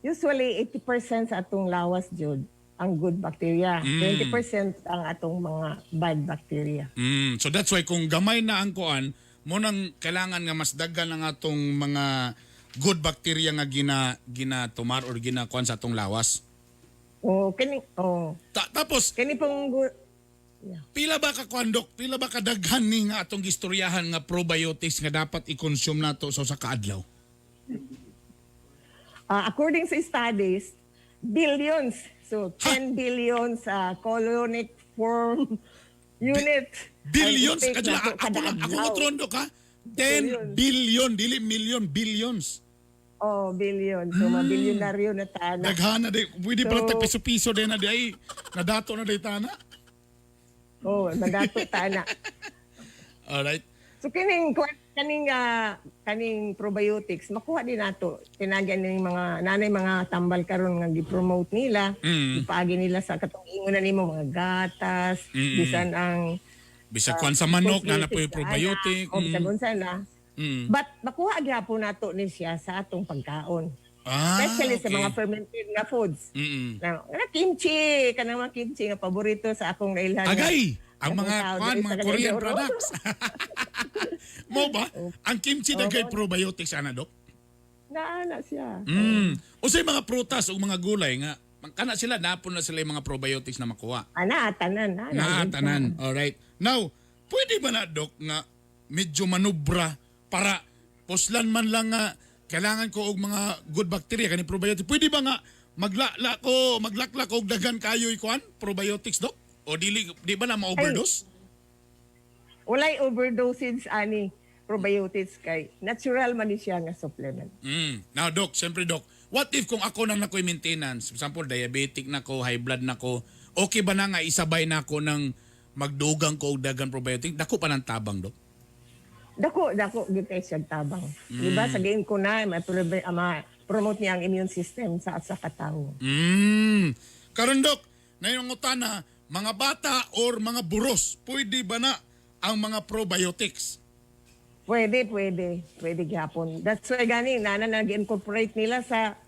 Usually 80% sa atong lawas jud ang good bacteria. 20% ang atong mga bad bacteria. So that's why kung gamay na ang kuan, mo nang kailangan nga mas daghan ang atong mga good bacteria nga gina tumar or gina kuan sa atong lawas. O kini, oh, Tapos kini pong yeah. Pila ba ka kuan, Dok? Pila ba kadaghan ni nga atong gistoryahan nga probiotics nga dapat i-consume nato sa usa ka adlaw? According sa studies, billions. So 10 billions colonic form unit ang Billions? intake Kadyo nato ako kada lang, ako adlaw. ko Dok, ha? 10 billion, dili million, billions. Oh, billion. So, mabilyonaryo na ta na. Daghan na di. Pwede pala So- tag piso-piso din na di ay nadato na di tana. Oh, madato ta na. Alright. So kining kaning kaning probiotics makuha din nato tinagyan ning mga nanay mga tambal karon nga gi-promote nila, gipaagi nila sa katong ingon na nimo mga gatas, bisan ang Bisag kuan sa manok na na po yung cosmetics probiotic. ana, o bisan unsa na. But makuha gyapon nato ni siya sa atong pagkaon. Especially sa mga fermented nga foods. Na, nga kimchi, kanang mga kimchi nga paborito sa akong nailhan. Agay! Ang Akong mga tao kuan, diri mga sa Korean Cagayan de Oro. products. Mo ba? Ang kimchi daghay probiotics ana, Dok? Naana siya. Unsay mga prutas o mga gulay nga kana sila napon na sila yung mga probiotics na makuha. Ana, tanan. Ana, Na tanan. Alright. Now, pwede ba na, Dok, nga medyo manubra para puslan man lang nga kailangan ko og mga good bacteria kani probiotic. Pwede ba nga maglala ko, maglaklak og daghan kayo ikuan probiotics, Dok? O dili di ba na ma-overdose? Walay overdosage ani probiotics kay natural man ni siya nga supplement. Now, Doc, siyempre, Doc, what if kung ako nang nakoy maintenance, for example, diabetic na ko, high blood na ko, okay ba na nga isabay na ako ng magdugang ko og daghan probiotic? Dako pa ng tabang, Doc. Dako, dako gyud kay siya tabang. Di ba sa giin ko na ma-promote niya ang immune system sa katawo. Karon, Dok, na mga bata or mga buros, pwede ba na ang mga probiotics? Pwede, pwede. Pwede gyapon. That's why gani nana nag-incorporate nila sa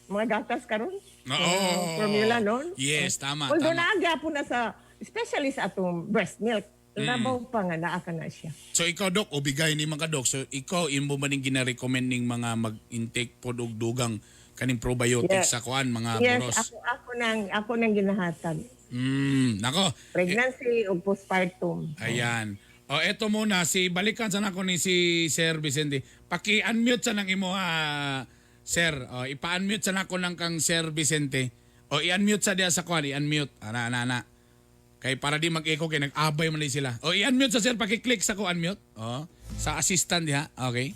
mga gatas karon. Oo. Formula nun. Yes, tama, Although tama. naa gyapon na sa especially sa atong breast milk. Labaw pa nga naa ka na siya. So ikaw, Dok, ubigay ni mga Dok. So ikaw imo ba ning gina-recommend ning mga mag-intake pod og dugang kaning probiotics sa kuan mga Yes, buros? ako nang ginahatag. Nako. Pregnancy ug postpartum. Ayan. O eto muna si balikan sa nako ni si Sir Vicente. Paki-unmute sa nang imo sir. O ipa-unmute sa nako nang kang Sir Vicente. O i-unmute sa diya sa kuan, i-unmute. Ana ana ana. Kay para di mag-echo kay nag-abay man ni sila. O i-unmute sa sir, paki-click sa ko unmute. O sa assistant diha. Okay.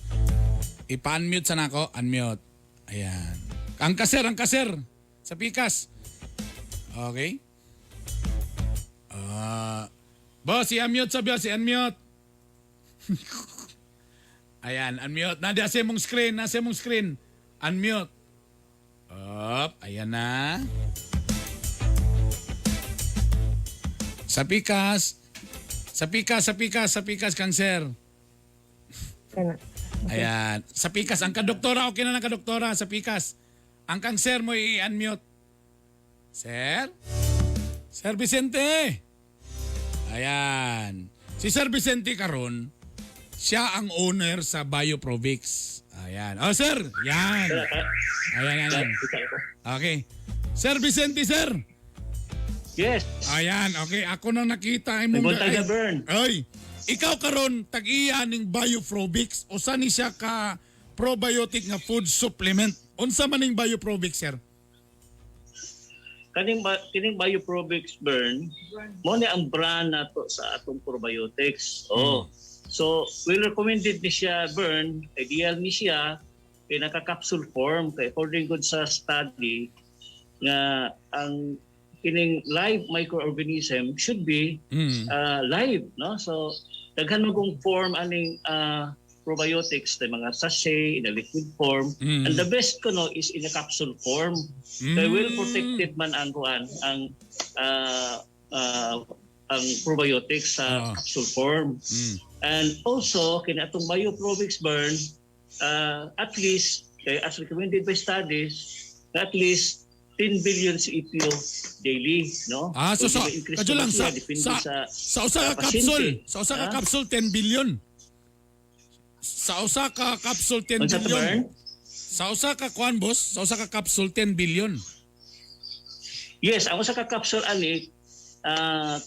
Ipa-unmute sa nako, unmute. Ayan. Ang kaser sa pikas. Okay. Ah, boss, i-unmute sa boss, i-unmute. Ayan, unmute. Nadi sa imong screen, nasa imong screen. Unmute. Up, ayan na. Sa pikas. Sa pikas, sa pikas, sa pikas, cancer. Kana. Ayan. Sa pikas, ang kadoktora, okay na ng kadoktora, sa pikas. Ang cancer mo i-unmute. Sir? Sir Vicente! Ayan. Si Sir Vicente karon, siya ang owner sa Bioprovix. Ayan. Oh, sir! Yan. Ayan, ayan, ayan. Okay. Sir Vicente, sir! Yes. Ayan, okay. Ako nang nakita ay mong... May buntag, Bern. Ay, ikaw karon tag-iya ning Bioprovix. Usa ni siya ka probiotic nga food supplement. Unsa man ning Bioprovix, sir? Kining Bioprobics, Bern, mo ni ang brand nato sa atong probiotics. Oh. So, we recommended ni siya, Bern, ideal ni siya kay naka-capsule form kay according good sa study nga ang kining live microorganism should be live, no? So daghan mo kung form aning probiotics, the mga sachet in a liquid form, and the best kuno is in a capsule form kay well protected man ang kuan ang probiotics sa capsule form. And also kini atong Bioprobics, Bern, at least kay as recommended by studies, at least 10 billion CFU daily, no? Ah, so Pwede sa ma-increase kadyo pa lang siya, sa depende sa usa ka pasyente. capsule, sa usa ka Ah? capsule 10 billion. Sa usa ka capsule 10 Unsa to, billion. Bern? Sa usa ka kuan, boss, sa usa ka capsule 10 billion. Yes, ang usa ka capsule ani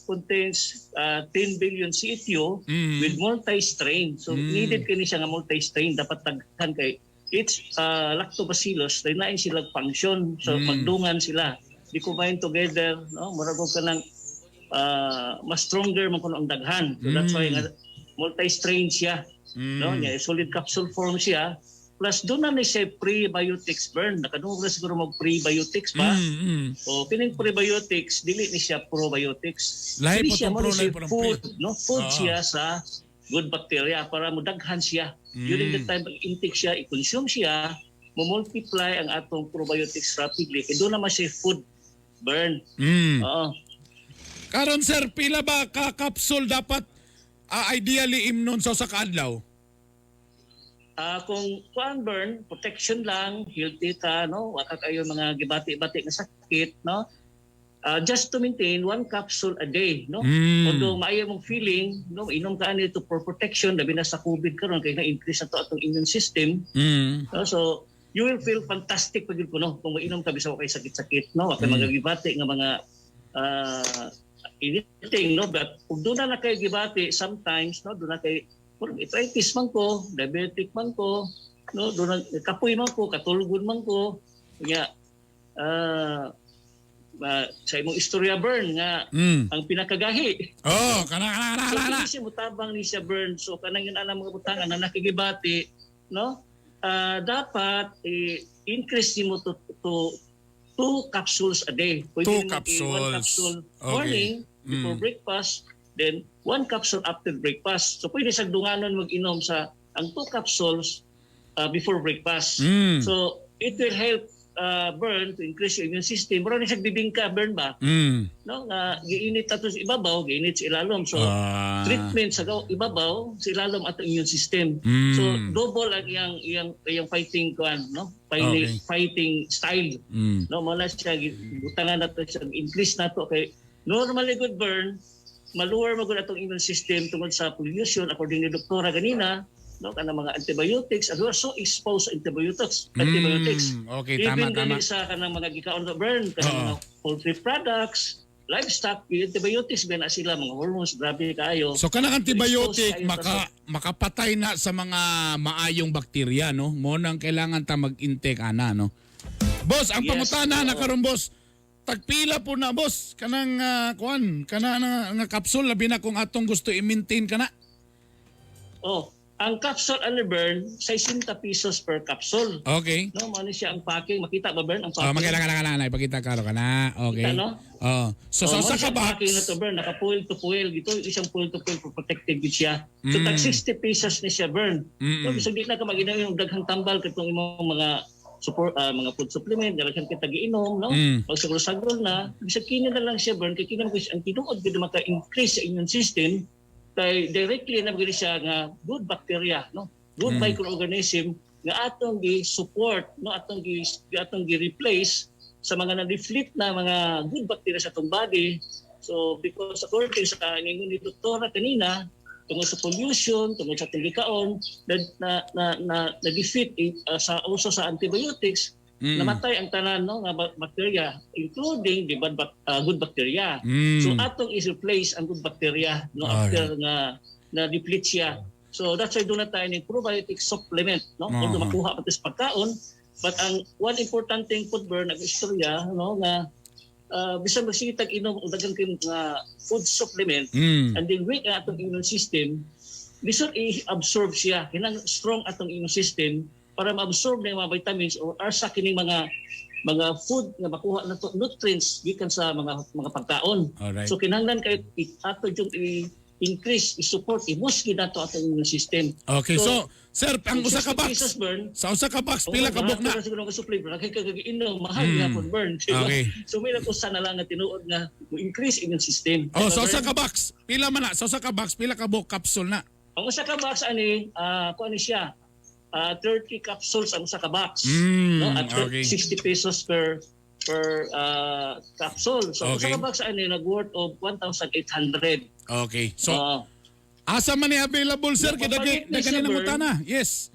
contains 10 billion CFU with multi-strain. So needed kini siya nga multi-strain, dapat daghan kay it's lactobacillus, lain sila function. So magdungan sila. Di combine together, no? Murag og kanang mas stronger man kuno ang daghan. So that's why nga multi-strain siya. No, nya solid capsule form siya. Plus doon na ni siya prebiotics, Bern. Nakadungog na siguro mag prebiotics ba? O kining prebiotics dili ni siya probiotics. Lahi Dili po siya tong mo pro, ni siya lahi po ng pre. food, no? Food siya sa good bacteria para mudaghan siya. During the time pag-intake siya, i-consume siya, mo-multiply ang atong probiotics rapidly. Kay doon naman siya food, Bern. Oo. Karon sir, pila ba ka capsule dapat ideally imnon sa usa ka adlaw? Kung kuan, Bern, protection lang, healthy ka, no? Wa ka kayo mga gibati-bati nga sakit, no? Just to maintain one capsule a day, no? Although maayo mong feeling, no, inom ka ani to for protection labi na sa COVID karon kay na-increase na to atong immune system. No? So you will feel fantastic pag yun ko, no, kung mainom ka bisag wa kay sakit-sakit, no? Wa kay mga gibati nga mga anything, no? But kung doon na kay gibati sometimes, no, doon na kay murag arthritis man ko, diabetic man ko, no, doon na kapoy man ko, katulgon man ko. Nya sa imong istorya, Bern, nga ang pinakagahi. Oh, kana kana kana So kana. kini siya mutabang ni siya, Bern. So kanang yun ang mga butangan na nakigibati, no? Dapat i-increase nimo to two capsules a day. Pwede Two nimo i- capsules. One capsule morning before breakfast, then one capsule after breakfast. So pwede sa dunganon mag-inom sa ang two capsules before breakfast. So it will help Bern to increase your immune system. Mura ni siya bibingka, Bern ba? No, nga giinit ato sa ibabaw, giinit sa ilalom. So treatment sa ibabaw, sa ilalom ato immune system. So double ang iyang fighting kuan, no? Fighting, fighting style. No, mo na siya butangan nato siya, increase nato kay normally good, Bern, maluwer mo gud atong immune system tungod sa pollution according ni doktora ganina, no, kanang mga antibiotics, and we are so exposed sa antibiotics, antibiotics. Okay, tama, Even gani tama. sa kanang mga gikaon na, Bern, kanang mga poultry products, livestock, yung antibiotics ba na sila, mga hormones, grabe kaayo. So kanang antibiotic Expose kayo makapatay na sa mga maayong bakterya, no? Mo nang kailangan ta mag-intake ana, no? Boss, ang Yes, pangutana na oo. karon, boss. Tagpila po na, boss, kanang kuan, kana nga capsule labi na kung atong gusto i-maintain kana. Oh, Ang capsule ani, Bern, 60 pesos per capsule. No, mao ni siya ang packing. Makita ba, Bern, ang Oh, packing? makita ka na, ipakita ka ka na. Okay. Kita, no? Oh. So sa Oh, usa mao ka siya ang box. packing na to, Bern, naka foil to foil. Gito isang foil to foil for protected gid siya. So tag 60 pesos ni siya, Bern. So bisag di na ka mag-inom yung daghang tambal katong imong mga support, mga food supplement daghan kita giinom, no? Pag sagrol na, bisag kini na lang siya, Bern, kay kini man ang tinuod gid maka-increase sa immune system kay directly na gid siya nga good bacteria, no? Good microorganism nga atong gi-support, no, atong gi-replace sa mga na-deplete na mga good bacteria sa atong body. So because according sa ningon ni doktora kanina, tungod sa pollution, tungod sa atong gikaon, na defeat sa uso sa antibiotics, namatay ang tanan, no, nga bacteria, including the good bacteria. So atong i-replace ang good bacteria, no, after nga na deplete siya. So that's why duna tayo ng probiotic supplement, no? Although makuha pa sa pagkaon, but ang one important thing pud, Bern, nag-istorya, no, nga bisan magsige tag inom og daghan kayong nga food supplement and then weak ang atong immune system, lisod i-absorb siya. Kinahanglan strong atong immune system para ma-absorb ng mga vitamins or arsa kining mga food nga makuha na to, nutrients gikan sa mga pagkaon. So kinahanglan kay ato yung i-increase, i-support, i-boost gid nato atong immune system. Okay, so, sir, ang usa ka 60 box. pesos, Bern. Sa usa ka box pila ka buok na? Siguro ka supply, bro. Kay mahal gyapon, Bern. Diba? So may lang usa na lang nga tinuod nga mo increase immune system. Oh, Diba, sa usa Bern? ka box, pila man na? Sa usa ka box, pila ka buok capsule na? Ang usa ka box ani, kuan ni siya, 30 capsules ang usa ka box. No? At 60 pesos per capsule. So ang usa ka box ani nag worth of 1,800. Okay. So asa man ni available, sir, kay dagay Napapalit ni daghan siya, ni Bern. nangutana. Yes.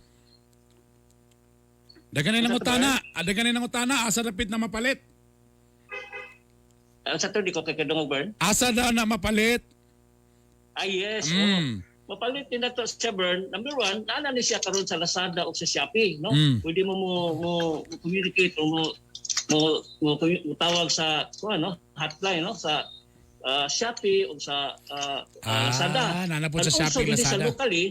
Daghan ni Asa to, nangutana, daghan ni nangutana asa dapit na mapalit? Sa 30 ko kay kadungog, Bern. Asa daw na mapalit? Ah, yes. Oo. Mapalit din nato siya, Bern. Number one, naa ni siya karon sa Lazada o sa Shopee, no? Pwede mo mo communicate o mo tawag sa kuan, no, hotline, no, sa Shopee o sa Lazada. Naa na po sa And also, Shopee, dinhi sa Lazada. locally,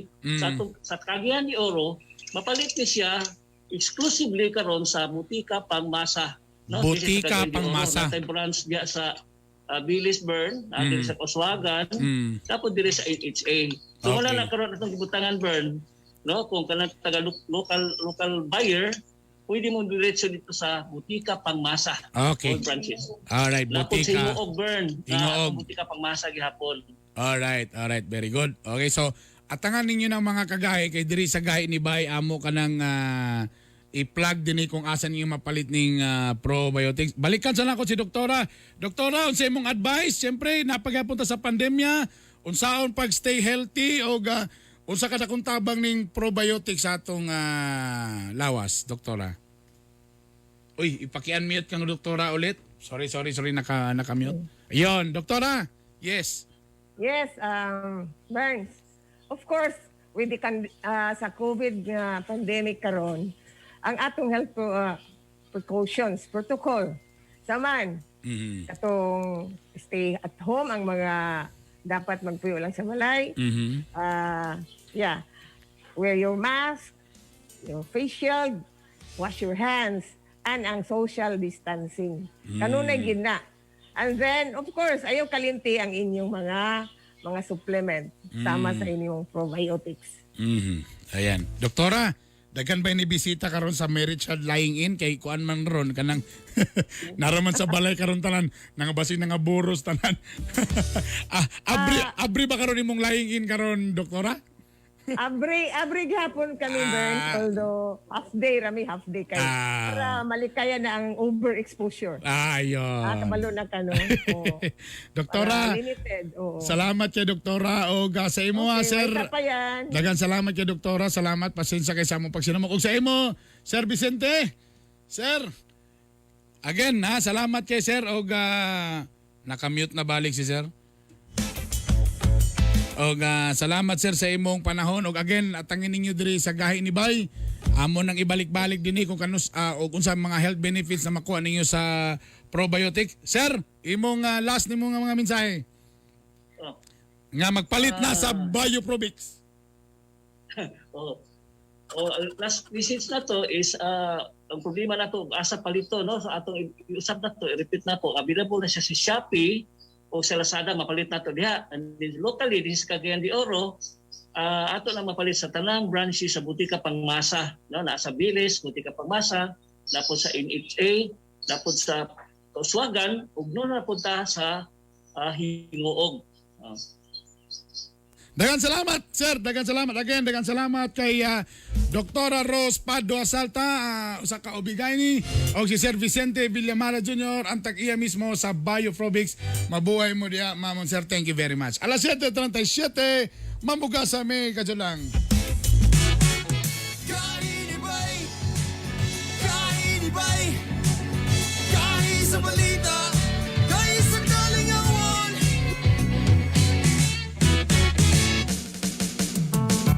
sa Cagayan de Oro, mapalit ni siya exclusively karon sa Butika Pangmasa. No? Dinhi sa Butika Cagayan de Oro, Pangmasa. natay branch diya sa Bilis, Bern, diri sa Kauswagan, tapos diri sa HHA. So wala na karon atong gibutangan, Bern, no? Kung kanang taga local local buyer, pwede mo diretso dito sa Butika Pangmasa. All branches. Alright, Lapod sa Butika. Gingoog, Bern. Gingoog. Na Butika Pangmasa gihapon. Alright, very good. Okay, so atangan ninyo ng mga kagahi kay diri sa gahi ni Bay amo kanang i-plug din ni kung asa ninyo mapalit ning probiotics. Balikan sa nako si doktora. Doktora, unsa imong advice? Siyempre, napagyapon ta sa pandemya, unsaon pag stay healthy o unsa kada kung tabang ning probiotics sa atong lawas, doktora? Uy, ipaki-unmute kang doktora ulit. Sorry, sorry, sorry, naka-mute. Ayun, doktora. Yes. Yes, Burns. Of course, with the sa COVID nga pandemic karon, ang atong health precautions, protocol, saman, katong stay at home ang mga dapat magpuyo lang sa balay. Yeah. Wear your mask, your face shield, wash your hands, and ang social distancing. Kanunay gid na. And then, of course, ayaw kalimti ang inyong mga supplement sama sa inyong probiotics. Ayan. Doktora, daghan ba ni bisita karon sa Mary Child Lying In kay kuan man ron kanang naraman sa balay karon tanan nangabasin nga buros tanan. Abri ba karon imong lying in karon, doktora? Abri, abri gihapon kami, Burns, although half day rami, half day kay para malikaya na ang overexposure. Ayon. Kabalo na ka, no? Oo. Doktora, Para limited, oo. Salamat kay doktora o sa imo Okay, sir. may isa pa yan. Daghang salamat kay doktora, salamat, pasensya kay sa among pagsinamok. Ug sa imo, Sir Vicente. Sir. Again, ha, salamat kay sir og naka-mute na balik si sir. Og salamat, sir, sa imong panahon og again atangin ninyo diri sa gahi ni Bay. Amo nang ibalik-balik dinhi kung kanus og unsa mga health benefits na makuha ninyo sa probiotic. Sir, imong last nimo nga mga mensahe. Oh. Nga magpalit na sa Bioprobix. Oh. Oh, last message na to is ang problema na to asa palito, no, sa atong iusap na to, i-repeat na po, available na siya sa Shopee o sa Lazada, mapalit na to diha. And then locally this is Cagayan de Oro, ato na mapalit sa tanang branches sa Butika Pangmasa, no, nasa Bilis, Butika Pangmasa, napod sa NHA, napod sa Kauswagan, ug no na punta sa Hinguog. Daghang salamat, sir. Daghang salamat. Again, daghang salamat kay Dr. Rose Pado Asalta, usa ka OB-GYN, o si Sir Vicente Villamara Jr., ang tag-iya mismo sa Bioprobics. Mabuhay mo diya, ma'am, sir. Thank you very much. Alas 7:37, mamuga sa may kadyo lang. Kainibay! Kainibay! Kahi sa balita! Kahi sa kalingawan!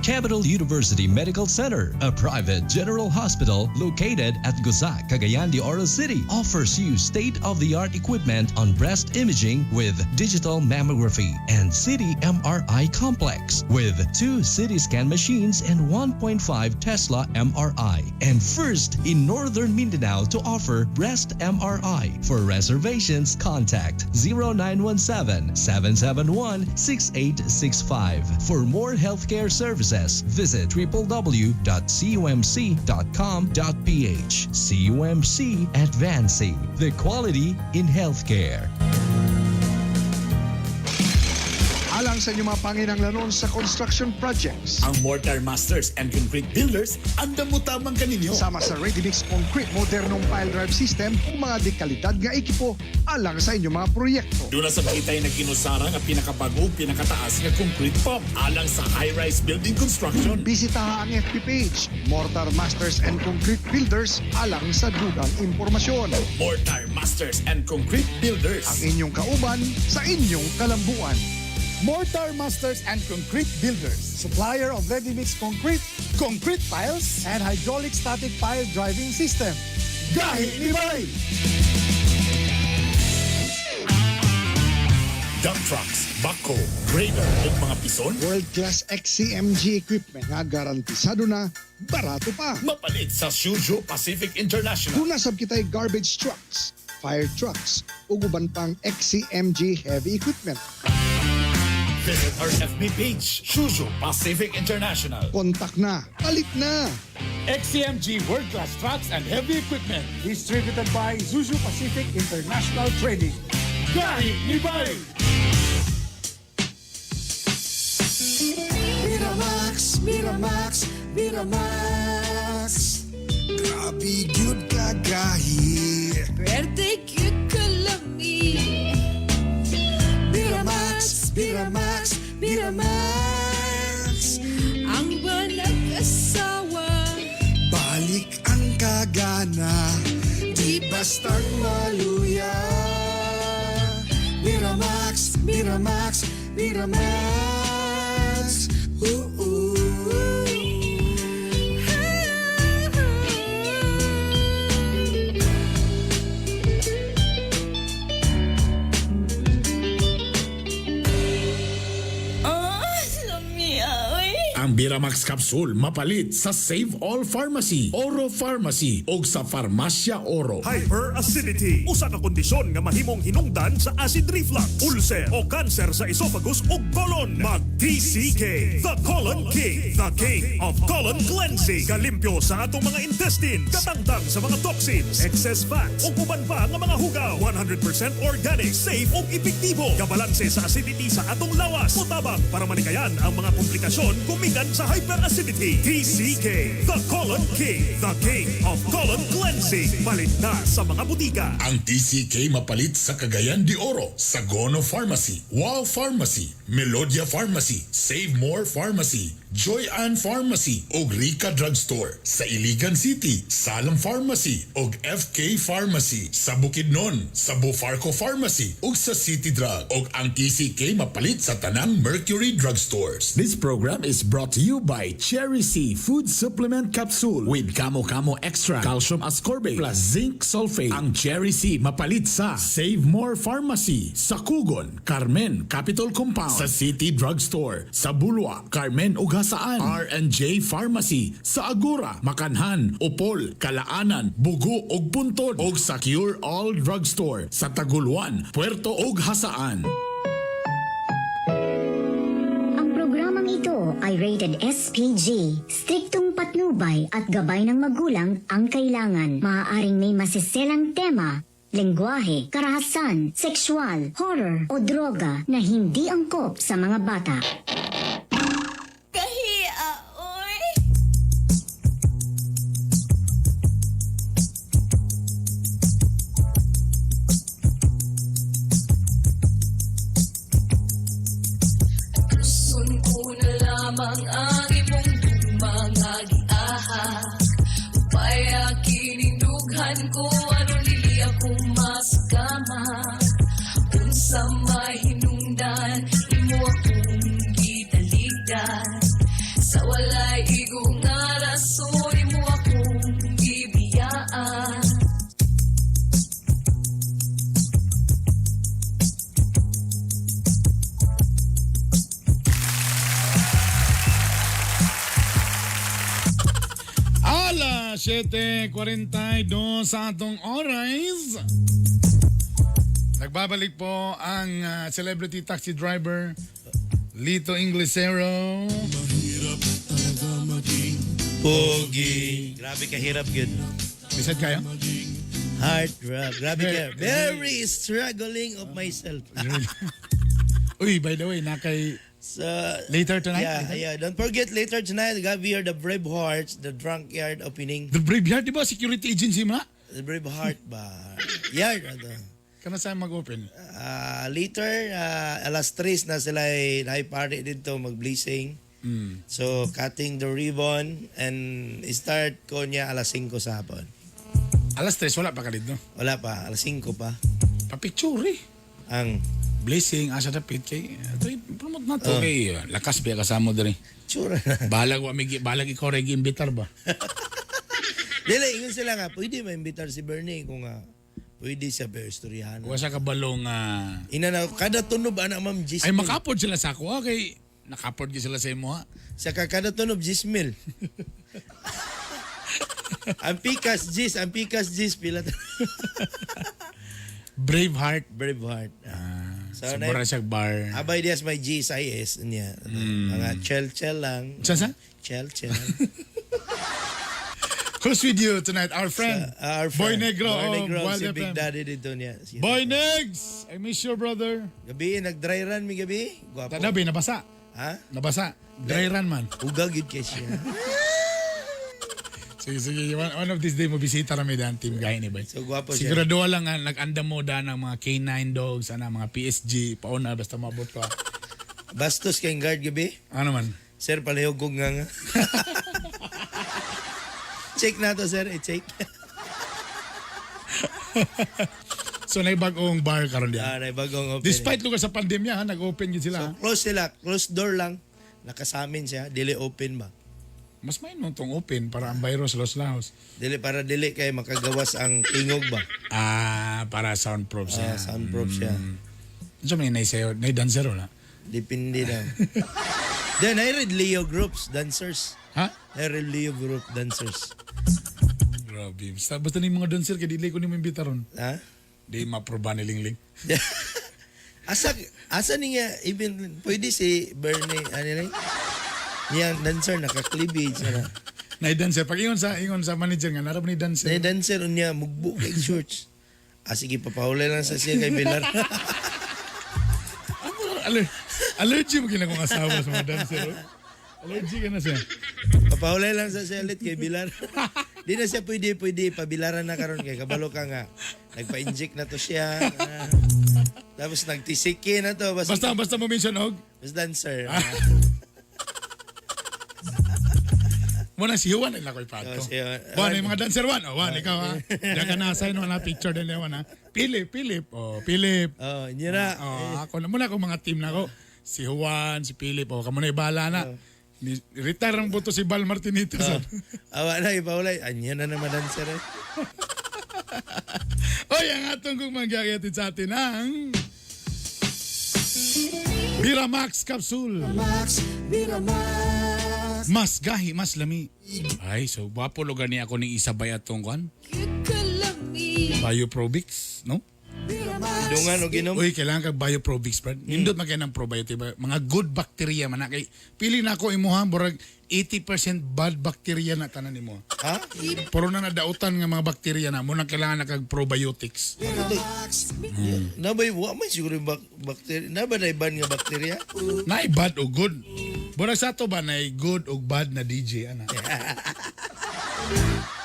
Capital University Medical Center, a private general hospital located at Gusa, Cagayan de Oro City, offers you state-of-the-art equipment on breast imaging with digital mammography and CT MRI complex with two CT scan machines and 1.5 Tesla MRI. And first in Northern Mindanao to offer breast MRI. For reservations, contact 0917 771 6865. For more healthcare services, visit www.cumc.com.ph. CUMC, advancing the quality in healthcare. Alang sa inyong mga panginanglanon sa construction projects. Ang Mortar Masters and Concrete Builders, andam mo tamang kaninyo. Sama sa Ready Mix Concrete modernong pile drive system ug mga dekalidad nga ekipo alang sa inyong mga proyekto. Doon na sa kita'y nagkinusara nga pinakabago pinakataas nga concrete pump alang sa high-rise building construction. Bisitaha ang FB page Mortar Masters and Concrete Builders alang sa dugang impormasyon. Mortar Masters and Concrete Builders. Ang inyong kauban sa inyong kalambuan. Mortar Masters and Concrete Builders. Supplier of ready-mix concrete, concrete piles, and hydraulic static pile driving system. Gahi ni Bay! Dump trucks, backhoe, grader ug mga pison. World-class XCMG equipment nga garantisado na, barato pa. Mapalit sa Suzhou Pacific International. Duna sab kita'y garbage trucks, fire trucks, ug uban pang XCMG heavy equipment. Visit our FB page, Suzhou Pacific International. Kontak na, palit na! XCMG World Class Trucks and Heavy Equipment. Distributed by Suzhou Pacific International Trading. Gahi ni Bay! Miramax, Miramax, Miramax. Grabe gyud kagahi. Pwerte cute kalami. Miramax, Miramax, Miramax. Ang nag-asawa. Balik ang kagana, di bastang maluya. Miramax, Miramax, Miramax. Ooh, ooh. Oh, lami oy. Ang Biramax Capsule mapalit sa Save All Pharmacy, Oro Pharmacy o sa Farmasya Oro. Hyperacidity, usa ka kondisyon nga mahimong hinungdan sa acid reflux, ulcer o cancer sa esophagus ug colon. Mag TCK, the Colon King, the king of colon cleansing. Kalimpyo sa atong mga intestines, katangtang sa mga toxins, excess fats ug uban pa nga mga hugaw. 100% organic, safe ug epektibo. Kabalanse sa acidity sa atong lawas. Mutabang para malikayan ang mga komplikasyon gumikan sa hyperacidity. TCK, the Colon King, the king of colon cleansing. Palit na sa mga butika. Ang TCK mapalit sa Cagayan de Oro, sa Gono Pharmacy, Wow Pharmacy, Melodia Pharmacy, Save More Pharmacy, Joy Ann Pharmacy ug Rica Drugstore. Sa Iligan City, Salam Pharmacy ug FK Pharmacy. Sa Bukidnon, sa Bufarco Pharmacy ug sa City Drug. Ug ang TCK mapalit sa tanang Mercury Drugstores. This program is brought to you by Cherry C Food Supplement Capsule with Kamo Kamo Extra, Calcium Ascorbate plus Zinc Sulfate. Ang Cherry C mapalit sa Save More Pharmacy, sa Kugon, Carmen, Capitol Compound, sa City Drugstore, sa Bulua, Carmen ug Jasaan. R&J Pharmacy sa Agora, Makanhan, Opol, Kalaanan, Bugo ug Puntod ug sa Cure All Drugstore sa Taguluan, Puerto ug Jasaan. Ang programang ito ay rated SPG. Striktong patnubay at gabay ng magulang ang kailangan. Maaaring may masiselang tema, lengguwahe, karahasan, sexual, horror o droga na hindi angkop sa mga bata. Kahia, oy. Gusto ko na lamang ang imong mga giaha. Upaya kinindughan ko aron dili ako masukama. Unsa may hinungdan imo akong gitaligdan. Sa walay igo nga rason imo akong gibiyaan. Alas 7:42 sa atong oras. Nagbabalik po ang celebrity taxi driver Lito Inglesero. Pogi. Grabe kahirap yun. Bisad kayo? Heart drop. Grabe ka. Very struggling of myself. Uy, by the way, na kay So, later tonight? Yeah, Later? yeah. Don't forget later tonight, we are the Brave Hearts, the Drunk Yard opening. The Brave Yard, di ba? Security agency mo na? The Brave Heart ba? Yard. Ano? Kana saan mag-open? Later, alas 3 na sila ay party dito, mag-blessing. So, cutting the ribbon and start ko niya alas 5 sa hapon. Alas 3, wala pa ka dito? Wala pa, alas 5 pa. Papicture eh. Ang blessing, asa dapit kay ito, promote na to Oh. kay lakas biya kasamo diri. Tsura. Balag wa migi, balag ikaw regi imbitar ba? Dili, ingon sila nga, pwede maimbitar si Bernie kung nga, pwede siya pero istoryahan. Wa sa kabalong Ina na, kada tunob ana ma'am Gismil. Ay makapod sila sa ako kay nakapod gyud sila sa imo ha. Sa kada tunob Gismil. Ang pikas Gis, ang pikas Gis pila. Brave Heart. Brave Heart. So, sa Borasag Bar. Abay dias may GSIS niya. Mga chel-chel lang. Sa sa? Chel-chel. Who's with you tonight? Our friend. Our Boy friend. Negro. Boy of Negro, Wild si Big FM. Daddy dito niya. Si- Boy Negs! I miss you, brother. Gabi, nag-dry run mi gabi. Gwapo. Tanabi, nabasa. Ha? Nabasa. Dry run man. Ugag yun kay siya. Sige, sige. One of these day, mabisita rami daan team gaya ni Bay. So, gwapo siya. Sigurado lang nga, nag-anda mo daan ang mga K9 dogs, ana, mga PSG, pauna, basta maabot ka. Bastos kayong guard gabi. Ano man? Sir, palihog kong nga nga. Check na to, sir. I-check. So, naibagong bar karon diyan. Ah, naibagong open. Despite lugar sa pandemya, ha, nag-open yun sila. ha? Close sila. Close door lang. Nakasamin siya. Dili open ba? Mas may nung tong open para ang virus los laos. Dili para dili kay makagawas ang tingog ba? Ah, para soundproof siya. Ah, soundproof siya. So may naisayo, nay dancer wala. Depende lang. Then I read Leo groups, dancers. Ha? I read Leo group dancers. Grabe. Basta, basta ni mga dancer kay dili ko nimo imbitaron. Ha? Di maproba ni Lingling. Asa asa ni nga even pwede si Bernie ano ni? Niyang dancer naka-cleavage na. Nay dancer pag ingon sa manager nga narab ni dancer. Nay dancer unya mugbo kay shorts. Ah sige papahulay lang sa siya kay Bilar. Allergy mo kina kong asawa sa mga dancer. oh. Allergy ka na siya. Papahulay lang sa siya ulit kay Bilar. Di na siya pwede, pwede. Pabilaran na karon kay kabalo ka nga. Nagpa-inject na to siya. Ah. Tapos nagtisiki na to. Basta basta mo mention og Basta dancer. Muna si Juan ay lakoy pato. Oh, si Juan. Juan, yung mga dancer Juan. Oh, Juan, ikaw ha. Diyan ka na sign na picture din Juan ha. Philip, Philip. Oh, Philip. Oh, nyira. Oh, ako na muna ako mga team na ako. Si Juan, si Philip, oh, kamo na ibala na. Retire ang buto si Bal Martinito. Oh. Awa na, ipahulay. Anya na naman dancer eh. Oy, ang atong kong manggagayatid sa atin ang Miramax Capsule. Max, Miramax. Mas gahi, mas lami. Ay, so wapo lugar ni ako ning isabay atong kwan. Bioprobix, no? Dungan og ginom. Uy, kailangan kag Bioprobix, Brad. Nindot man kay ng probiotic ba? Mga good bacteria man na kay pili na ako imuha murag 80% bad bacteria na tanan nimo. Ha? Puro na nadautan nga mga bacteria na mo nang kailangan na kag probiotics. Nabay wa man siguro yung bacteria. Nabay na iban nga bacteria? Naay bad o good. Murag sa ato ba naay good o bad na DJ ana.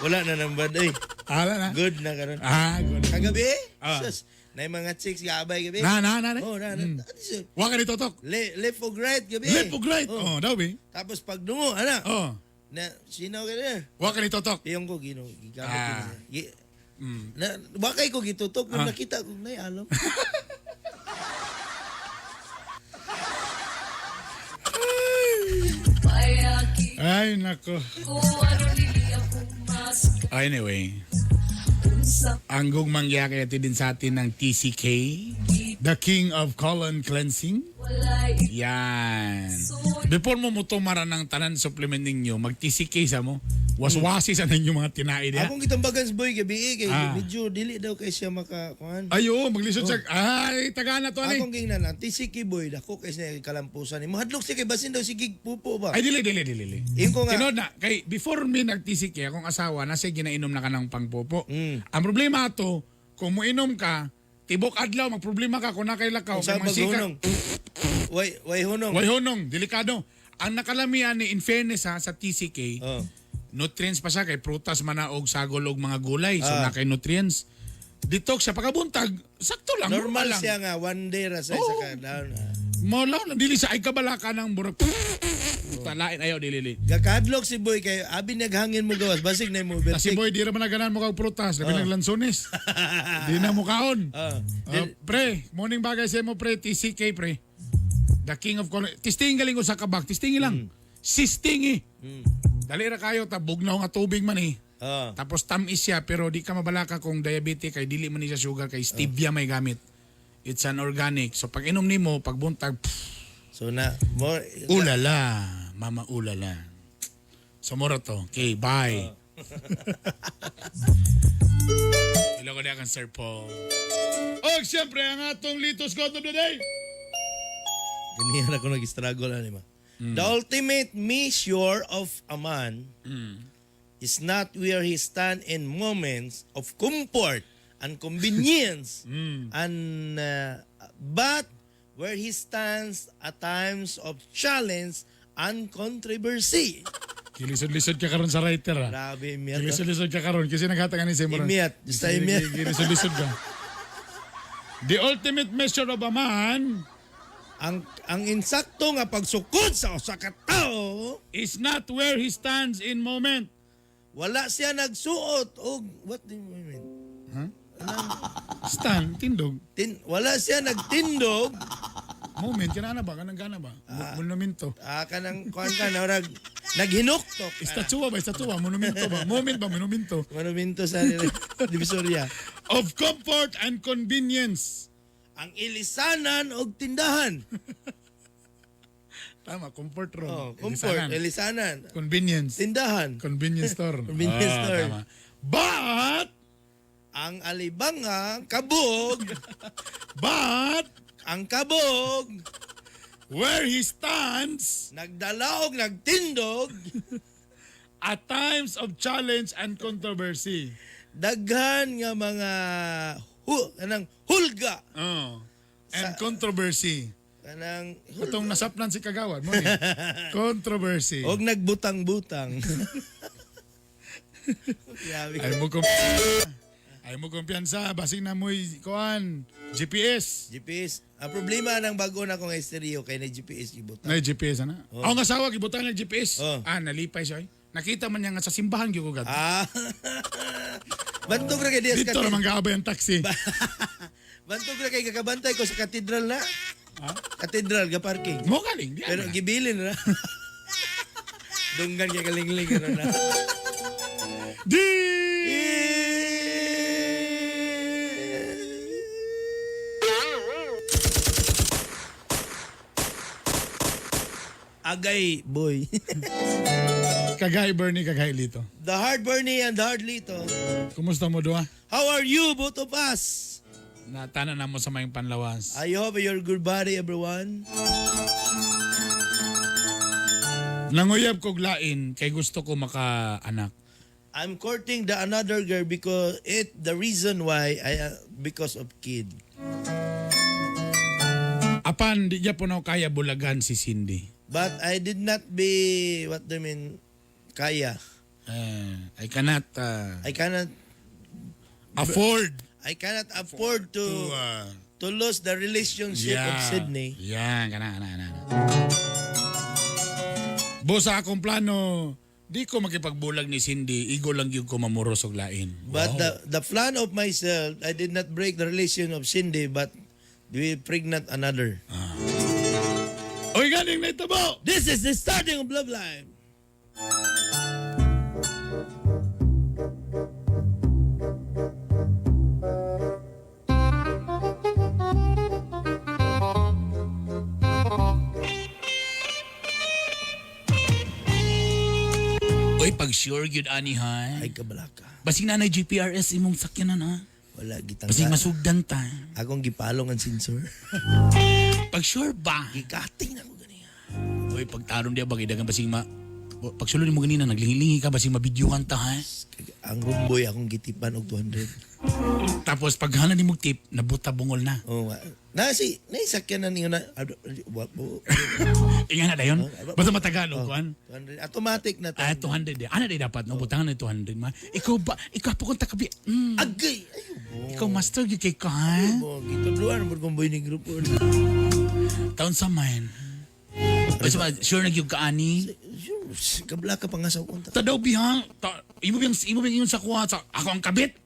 Wala na nang bad ay. Ala na. Good na karon. Ah, good. Kagabi? Ah. Sus, na mga chicks gaabay gabi. Na, na, na, na. Oh, na, na. Ati, sir. Wa ka ni totok. Left og right gabi. Left og right. Oh, daw bi. Tapos pag dungo, ana. Oh. Na sino ka na? Wa ka ni totok. Piyong ko gino gigamit Ah. ko niya. Na wakay ko gitutok nung Ah. nakita ko nay alam. Ay, nako. Anyway, ang gugmang kaya din sa atin ng TCK, the King of Colon Cleansing. Yan. Before mo mutumara ng tanan supplement ninyo, mag-TCK sa mo, waswasi sa ninyo mga tinai diha. Akong gitambagan sa boy gabi eh, kay Ah. medyo dili daw kay siya maka kuan. Ay, oo, maglisod siya. Ay, taga na to, ani. Akong gingnan ang TCK boy dako kay siya kalampusan nimo. Hadlok siya kay basin daw sige pupo ba. Ay, dili, dili, dili, dili. Ingon ko nga. Tinod na, kay before mi nag-TCK, akong asawa, nasa ginainom na ka ng pangpopo. Mm. Ang problema ato, kung muinom ka, tibok adlaw, magproblema ka kung nakailakaw, Kung saan kay magsika. maghunong. Way hunong. Way hunong, delikado. Ang nakalamian ni in fairness ha, sa TCK, Oh. nutrients pa siya kay prutas manaog, sagol og mga gulay. So Ah. na kay nutrients. Detox siya pagkabuntag, sakto lang, Normal normal lang. siya nga one day ra sa isa ka down. Mo lang, dili siya ay kabalaka ng burag. Talain ayaw dili dili. Gakadlok si boy kay abi naghangin mo gawas basig na mo Ta si boy di ra man naganan mo kag prutas, labi Ah. nang lansones. Di na mo kaon. Ah. Pre, morning bagay sa mo pre, TCK pre. The King of Colon. Tistingin galing ko sa kabak, tistingin lang. Sistingi. Dali ra kayo ta bugnaw nga tubig man eh. Ah. Tapos tamis siya pero di ka mabalaka kung diabetic kay dili man ni siya sugar kay stevia may gamit. It's an organic. So pag inom nimo, pag buntag, pff, So na more ulala, mama ulala. So mura to. Okay, bye. Hello ko kang Sir Paul. Og siyempre ang atong Litos God of the Day. Ganihan ako nag-struggle ani ma. The ultimate measure of a man is not where he stand in moments of comfort and convenience and but where he stands at times of challenge and controversy. Kilisod-lisod ka karon sa writer ah. Grabe, imiyat. Kilisod-lisod ka karon kasi naghatag ani sa imo. Imiyat. Basta imiyat. Kilisod-lisod ka. The ultimate measure of a man ang insakto nga pagsukod sa usa ka tawo is not where he stands in moment. Wala siya nagsuot og what do you mean? Huh? Stand, tindog. Wala siya nagtindog. Moment, kana ba? Kanang gana ba? Monumento. Ah, kanang kuan ka na orag naghinuktok. Estatua ba? Estatua? Monumento ba? Moment ba? Monumento. Monumento sa Divisoria. Of comfort and convenience. Ang ilisanan og tindahan. Tama, comfort room. Oh, comfort, ilisanan. Convenience. Tindahan. Convenience store. Convenience store. Tama. But ang alibanga kabog. But ang kabog where he stands nagdalaog nagtindog at times of challenge and controversy. Daghan nga mga kanang hulga. Oh. And controversy. Kanang Itong nasaplan si Kagawad mo ni. Controversy. Og nagbutang-butang. Grabe. Ay mo Ay mo kumpiyansa basing na mo'y kuan GPS. GPS. Ang problema ng bago na akong stereo kay na GPS gibutang. Na GPS ana. Oh. Ako nga asawa gibutang ng GPS. Oh. Ah, nalipay siya. Eh. Nakita man niya nga sa simbahan gyud ko gadto. Ah. Bantog ra kay diya sa Dito ra man gaabay ang taxi. Bantog ra kay kakabantay ko sa katedral na. Ha? Katedral ga parking. Mo galing di. Pero gibilin na. Dunggan kay kalingling ano na. Di Agay, boy. Kagay Bernie, kagay Lito. The hard Bernie and the hard Lito. Kumusta mo doa? How are you, both of us? Natana na mo sa mayong panlawas. I hope you're good body, everyone. Nanguyab kog lain kay gusto ko maka-anak. I'm courting the another girl because it the reason why I because of kid. Apan di gyapon ako kaya bulagan si Cindy. But I did not be what do you mean kaya. I cannot I cannot afford I cannot afford to lose the relationship of Sydney. Yeah, kana kana kana. Busa akong plano, di ko makipagbulag ni Cindy, igo lang gyud ko mamuros og lain. But the plan of myself, I did not break the relation of Cindy, but we pregnant another. Oy, ganing na itabo! This is the starting of Love Live. Oy, pag sure gyud ani ha. Ay kabalaka. Basing na GPRS imong sakyanan ha. Wala gitang. Basing masugdan ta. Akong gipalong ang sensor. Pag sure ba? Gikating na ko ganiya. Oy, pag taron diya bagay dagan basing ma pag sulod mo ganina naglingi-lingi ka basing mabidyuhan ta ha. Ang rumboy akong gitipan og 200. Tapos pag hanan nimo tip, nabuta bungol na. Oh, na si naisakyanan niyo na Inga na dayon. Basta matagal og kuan. 200 automatic na to. Ah, 200 di. Ano di dapat no? Butangan na 200 man. Ikaw ba ikaw pa kung takabi. Agay. Ayo bo. Ikaw master gyud kay ka ha. Bo gitudluan mo kong boy ni grupo. Taon sa man. Basta sure na gyud ka ani. Sure, kabla ka pa nga sa konta. Ta daw bihang ta imo biyang ingon sa kuha sa ako ang kabit.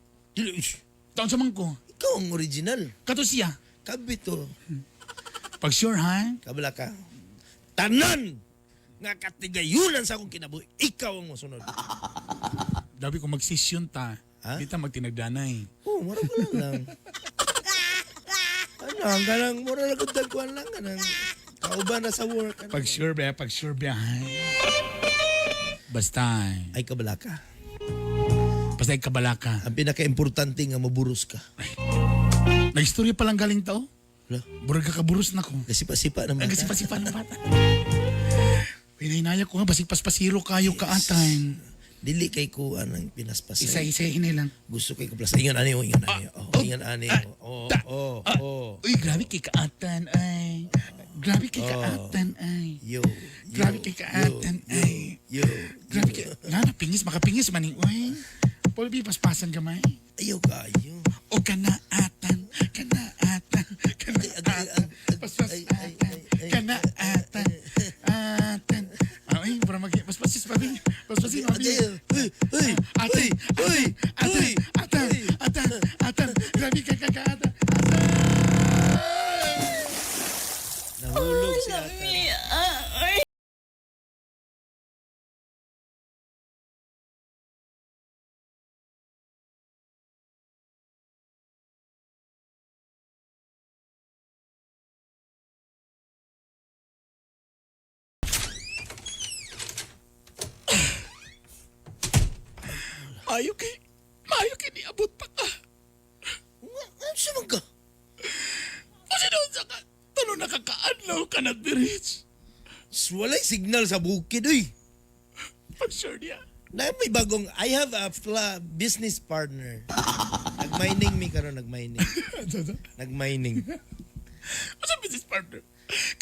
Taon sa man ko. Ikaw ang original. Kato siya. Kabit to. Pag sure ha. Kabla ka. Tanan nga katigayunan sa akong kinabuhi, ikaw ang mosunod. Dabi kung magsisyon ta, Ha? di ta magtinagdanay. Oh, mura ko lang lang. Ano, ang ganang mura lang kung dagkuhan lang kanang kauban na sa work. Ano. Pag sure ba, pag sure ba. Basta. Ay kabala ka. Basta kabala ka. Ang pinaka-importante nga maburos ka. Nag-istorya pa lang galing tao. Wala. Burag ka kaburos na ko. Gasipa-sipa naman. Ay, kasipa-sipa ng bata. Pinahinaya ko nga, basig paspasiro kayo ka atan. Dili kay ko anang pinaspasay. Isa-isa hinay lang. Gusto kay ko plus. Ingon ani, oh, ingon ani. Oh, ingon ani. Oh, oh, oh. Uy, grabe kay kaatan ay. Grabe kay kaatan ay. Yo. Grabe kay kaatan ay. Yo. Grabe kay... Nga, napingis, makapingis maning. Uy, Paul B, paspasan gamay. Ayaw kayo. O kanaatan, kanaatan, kanaatan, paspas atan, kanaatan, atan. Ay, para mag paspasis pa din. Paspasis pa din. Uy, Atan, uy, atan, atan, atan, atan. Grabe ka kakaatan. Nahulog si atan. Maayo kay, maayo kay niabot pa ka. Ano siya man ka? Kasi doon sa ka, tulo nakakaadlaw ka na dirich. Walay signal sa bukid, uy. Pag sure niya. Na may bagong, I have a business partner. Nag-mining mi karon, nag-mining. Nag-mining. Asa business partner?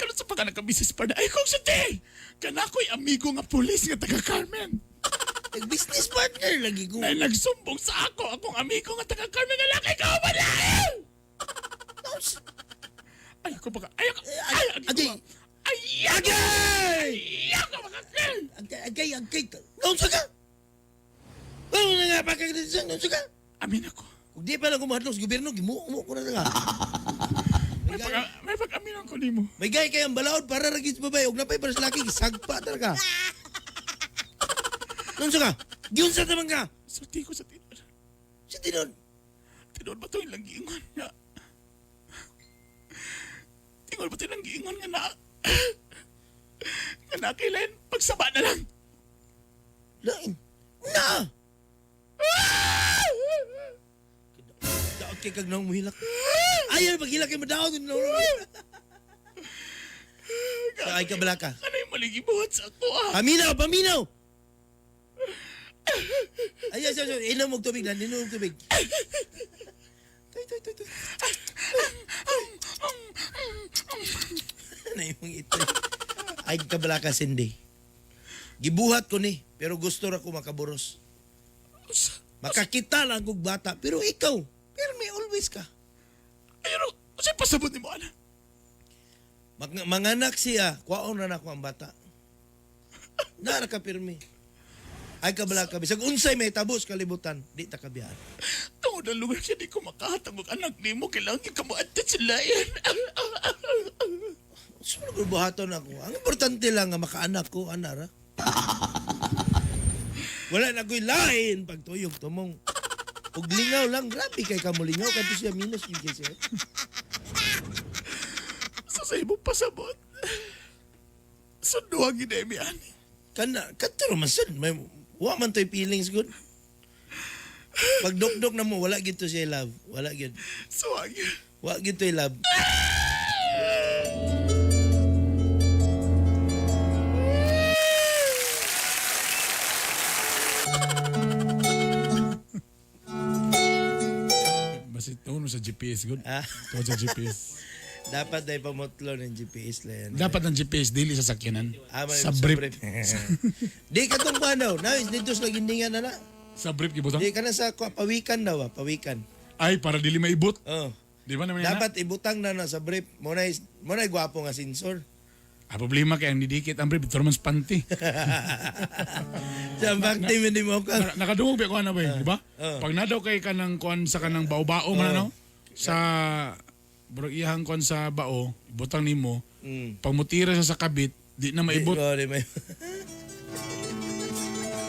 Karon sa pagka nagka-business partner, ay kung sa te! Kana ko'y amigo nga pulis nga taga Carmen. Nag-business partner lagi ko. Ay nagsumbong sa ako, akong amigo nga taga Carmen nga laki ka malayo! Ay ko baka, ay ako, ay, Agay! ay, Agay! ay, ako baka, Agay, agay, agay. Naunsa ka? Ano na nga pa kag naunsa ka? Amin ako. Kung di pa lang kumahadlok sa gobyerno, gimuo ko na nga. May pag-aminan ko nimo. May gay kay ang balaod para ra gid sa babae ug napay para sa laki sagpa talaga. Naunsa ka? Giunsa ta man ka? Sulti ko sa tinuod. Sa tinuod. Tinuod ba ito ilang giingon nga? Tinuod ba ito ilang giingon nga na? Nga na kailan, pagsaba na lang. Lain. Na! Daot kay kag naong muhilak. Ayaw, paghilak kay madaot. Ay ka balaka. Ano yung maligibuhat sa ako ah? Paminaw, paminaw! Ay, ay, ay, ay, inom og tubig lang, inom og tubig. Toy, toy, toy, toy. Ano yung ito? Ay, kabalaka, Cindy. Gibuhat ko ni, pero gusto ra ko makaburos. Makakita lang kog bata, pero ikaw, pero may always ka. Pero, kasi pasabot ni mo, ana. Manganak siya, kwaon na nako ang bata. Nara ka pirmi. Ay kabala ka bisag unsay may tabos kalibutan, di ta kabiyaan. Tungod ang lugar siya, di ko makahatag og anak nimo, kailangan ka mo adto sa layan. Sino ko buhaton ako? Ang importante lang nga makaanak ko, ana ra. Wala na ko'y lain pagtuyog tumong. Ug lingaw lang, grabe kay kamulingaw kadto siya minus gyud kay siya. Sa sa imong pasabot. Sunduha gid mi ani. Kana kadto ra man sad, may wa man to'y feelings good. Pag dukdok na mo, wala gid to siya love. Wala gid. Suwag. Wa gid to'y love. Basta mo sa GPS good. Ah. Tuon sa GPS. Dapat ay pamutlo ng GPS lang yan. Dapat ang GPS dili sa sakyanan. Ah, Sa brief. Di ka tong kuha daw. Na, dito sa lagindingan na na. Sa brief gibutang. Di ka na sa kuha, pawikan daw ah, pawikan. Ay para dili maibot. Oh. Di ba naman yan? Dapat ibutang na na sa brief. Mo na'y gwapo nga sensor. Ah, problema kay ang nidikit ang brief ito naman sa panty. Sa back team hindi mo ka. Nakadungog ba ko ano ba, di ba? Ah. Pag nadaw kay kanang kuan sa kanang bao-bao man ano, sa bro iyang kuan sa bao, ibutang nimo, pag mutira siya sa kabit, di na maibot. Di, may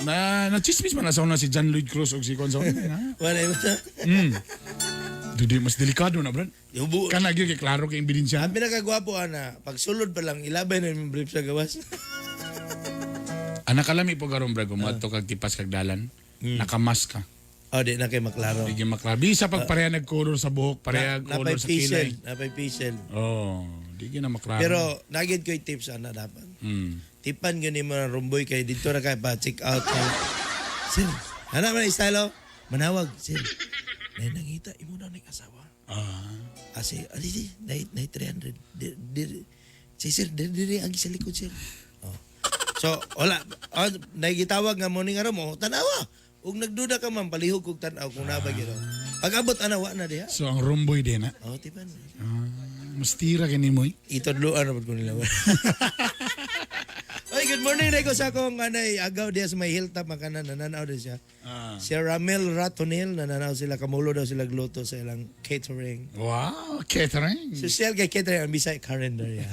Na na chismis man na sa una si John Lloyd Cruz og si kuan sa una. Wala ibut. Dudi mas delikado na, bro. Hubo. Kana gyud kay klaro kay ebidensya. Ang pinakagwapo ana, pag sulod pa lang ilabay na yung brief sa gawas. Anak kalami po karon bro, gumadto kag tipas kag dalan. Nakamask ka. Oh, di na kay maklaro. Di gyud maklaro. Bisa pag pareha nag-color sa buhok, pareha color Napay sa kilay. pisel, napay pisel. Oh, di gyud na maklaro. Pero nagid ko'y tips ana dapat. Tipan gyud nimo ng rumboy kay dito ra kay pa check out. Sir, ana man style oh. Manawag, sir. Nay nangita imo daw ning asawa. Ah. Asi, ali di, nay nay 300. Di, di, si sir, di, di, di, agi sa likod sir. Oh. So, wala. Oh, nagitawag nga morning araw mo, tanawa. Ug nagduda ka man, palihog kog tan-aw kung naba gyud. Pag abot ana wa na diha. So ang rumboy din ha. Oh, tipan. Ah, mas tira kini mo. eh. Itudloan na pud ko nila. Oy, good morning Rico sa akong anay agaw diha sa may hilltop makanan nananaw din siya. Ah. Si Ramel Ratonil nananaw sila kamulo daw sila gluto sa ilang catering. Wow, catering. Social kay catering ang Bisaya calendar ya.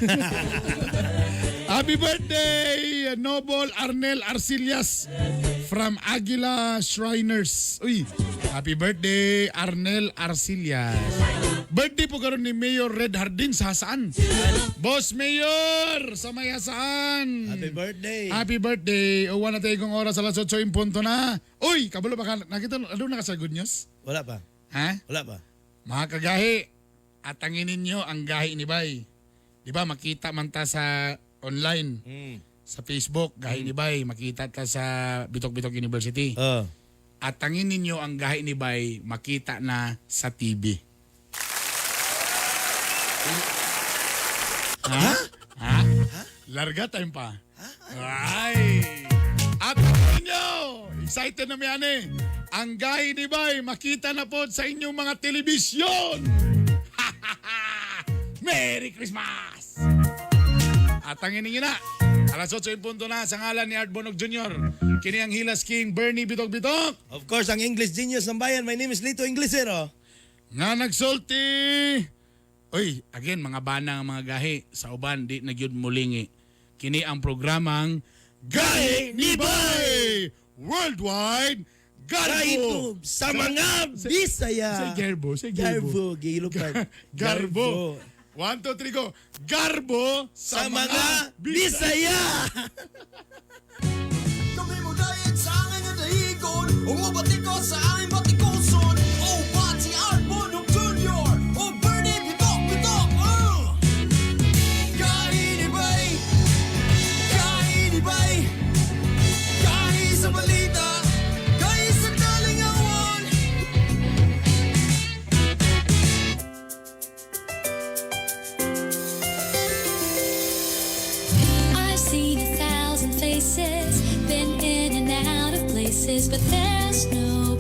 Happy birthday, Noble Arnel Arcilias from Aguila Shriners. Uy, happy birthday, Arnel Arcilias. Birthday po karon ni Mayor Red Hardin sa Hasaan. Boss Mayor, sa may Hasaan. Happy birthday. Happy birthday. Uwan na tayo kung oras alas 8 in punto na. Uy, kabalo ba ka? Nakita, ano na ka sa good news? Wala pa. Ha? Wala pa. Mga kagahi, atangin ninyo ang gahi ni Bay. Di ba, makita man ta sa online, sa Facebook, gahi ni Bay, makita ta sa Bitok Bitok University. Atangin ninyo ang gahi ni Bay, makita na sa TV. Ha? Ha? Larga time pa. Ay! At ninyo! Excited na mi ani. Ang gahi ni Bay, makita na po sa inyong mga telebisyon! Merry Christmas! At ang iningin na, alas 8 in punto na sa ngalan ni Art Bonog Jr. Kini ang Hilas King Bernie Bitok Bitok. Of course, ang English genius ng bayan. My name is Lito Inglesero. Nga nagsulti! Uy, again, mga bana ang mga gahi. Sa uban, di na gyud mulingi. Kini ang programang Gahi ni Bay! Worldwide Garbo! Sa mga Bisaya! Sa Garbo, sa Garbo. Garbo, gilupan. Garbo. One, two, three, go. Garbo sa mga Bisaya! Kami mo diet sa angay nga dahigon, Umubati ko sa aming batikuson. Oh, Pati Art Bonong Jr. Oh, Bernie Bitok Bitok. Kainibay, kainibay, kahi sa balita, kahi sa kalingawan. I've seen a thousand faces, been in and out of places, but there's no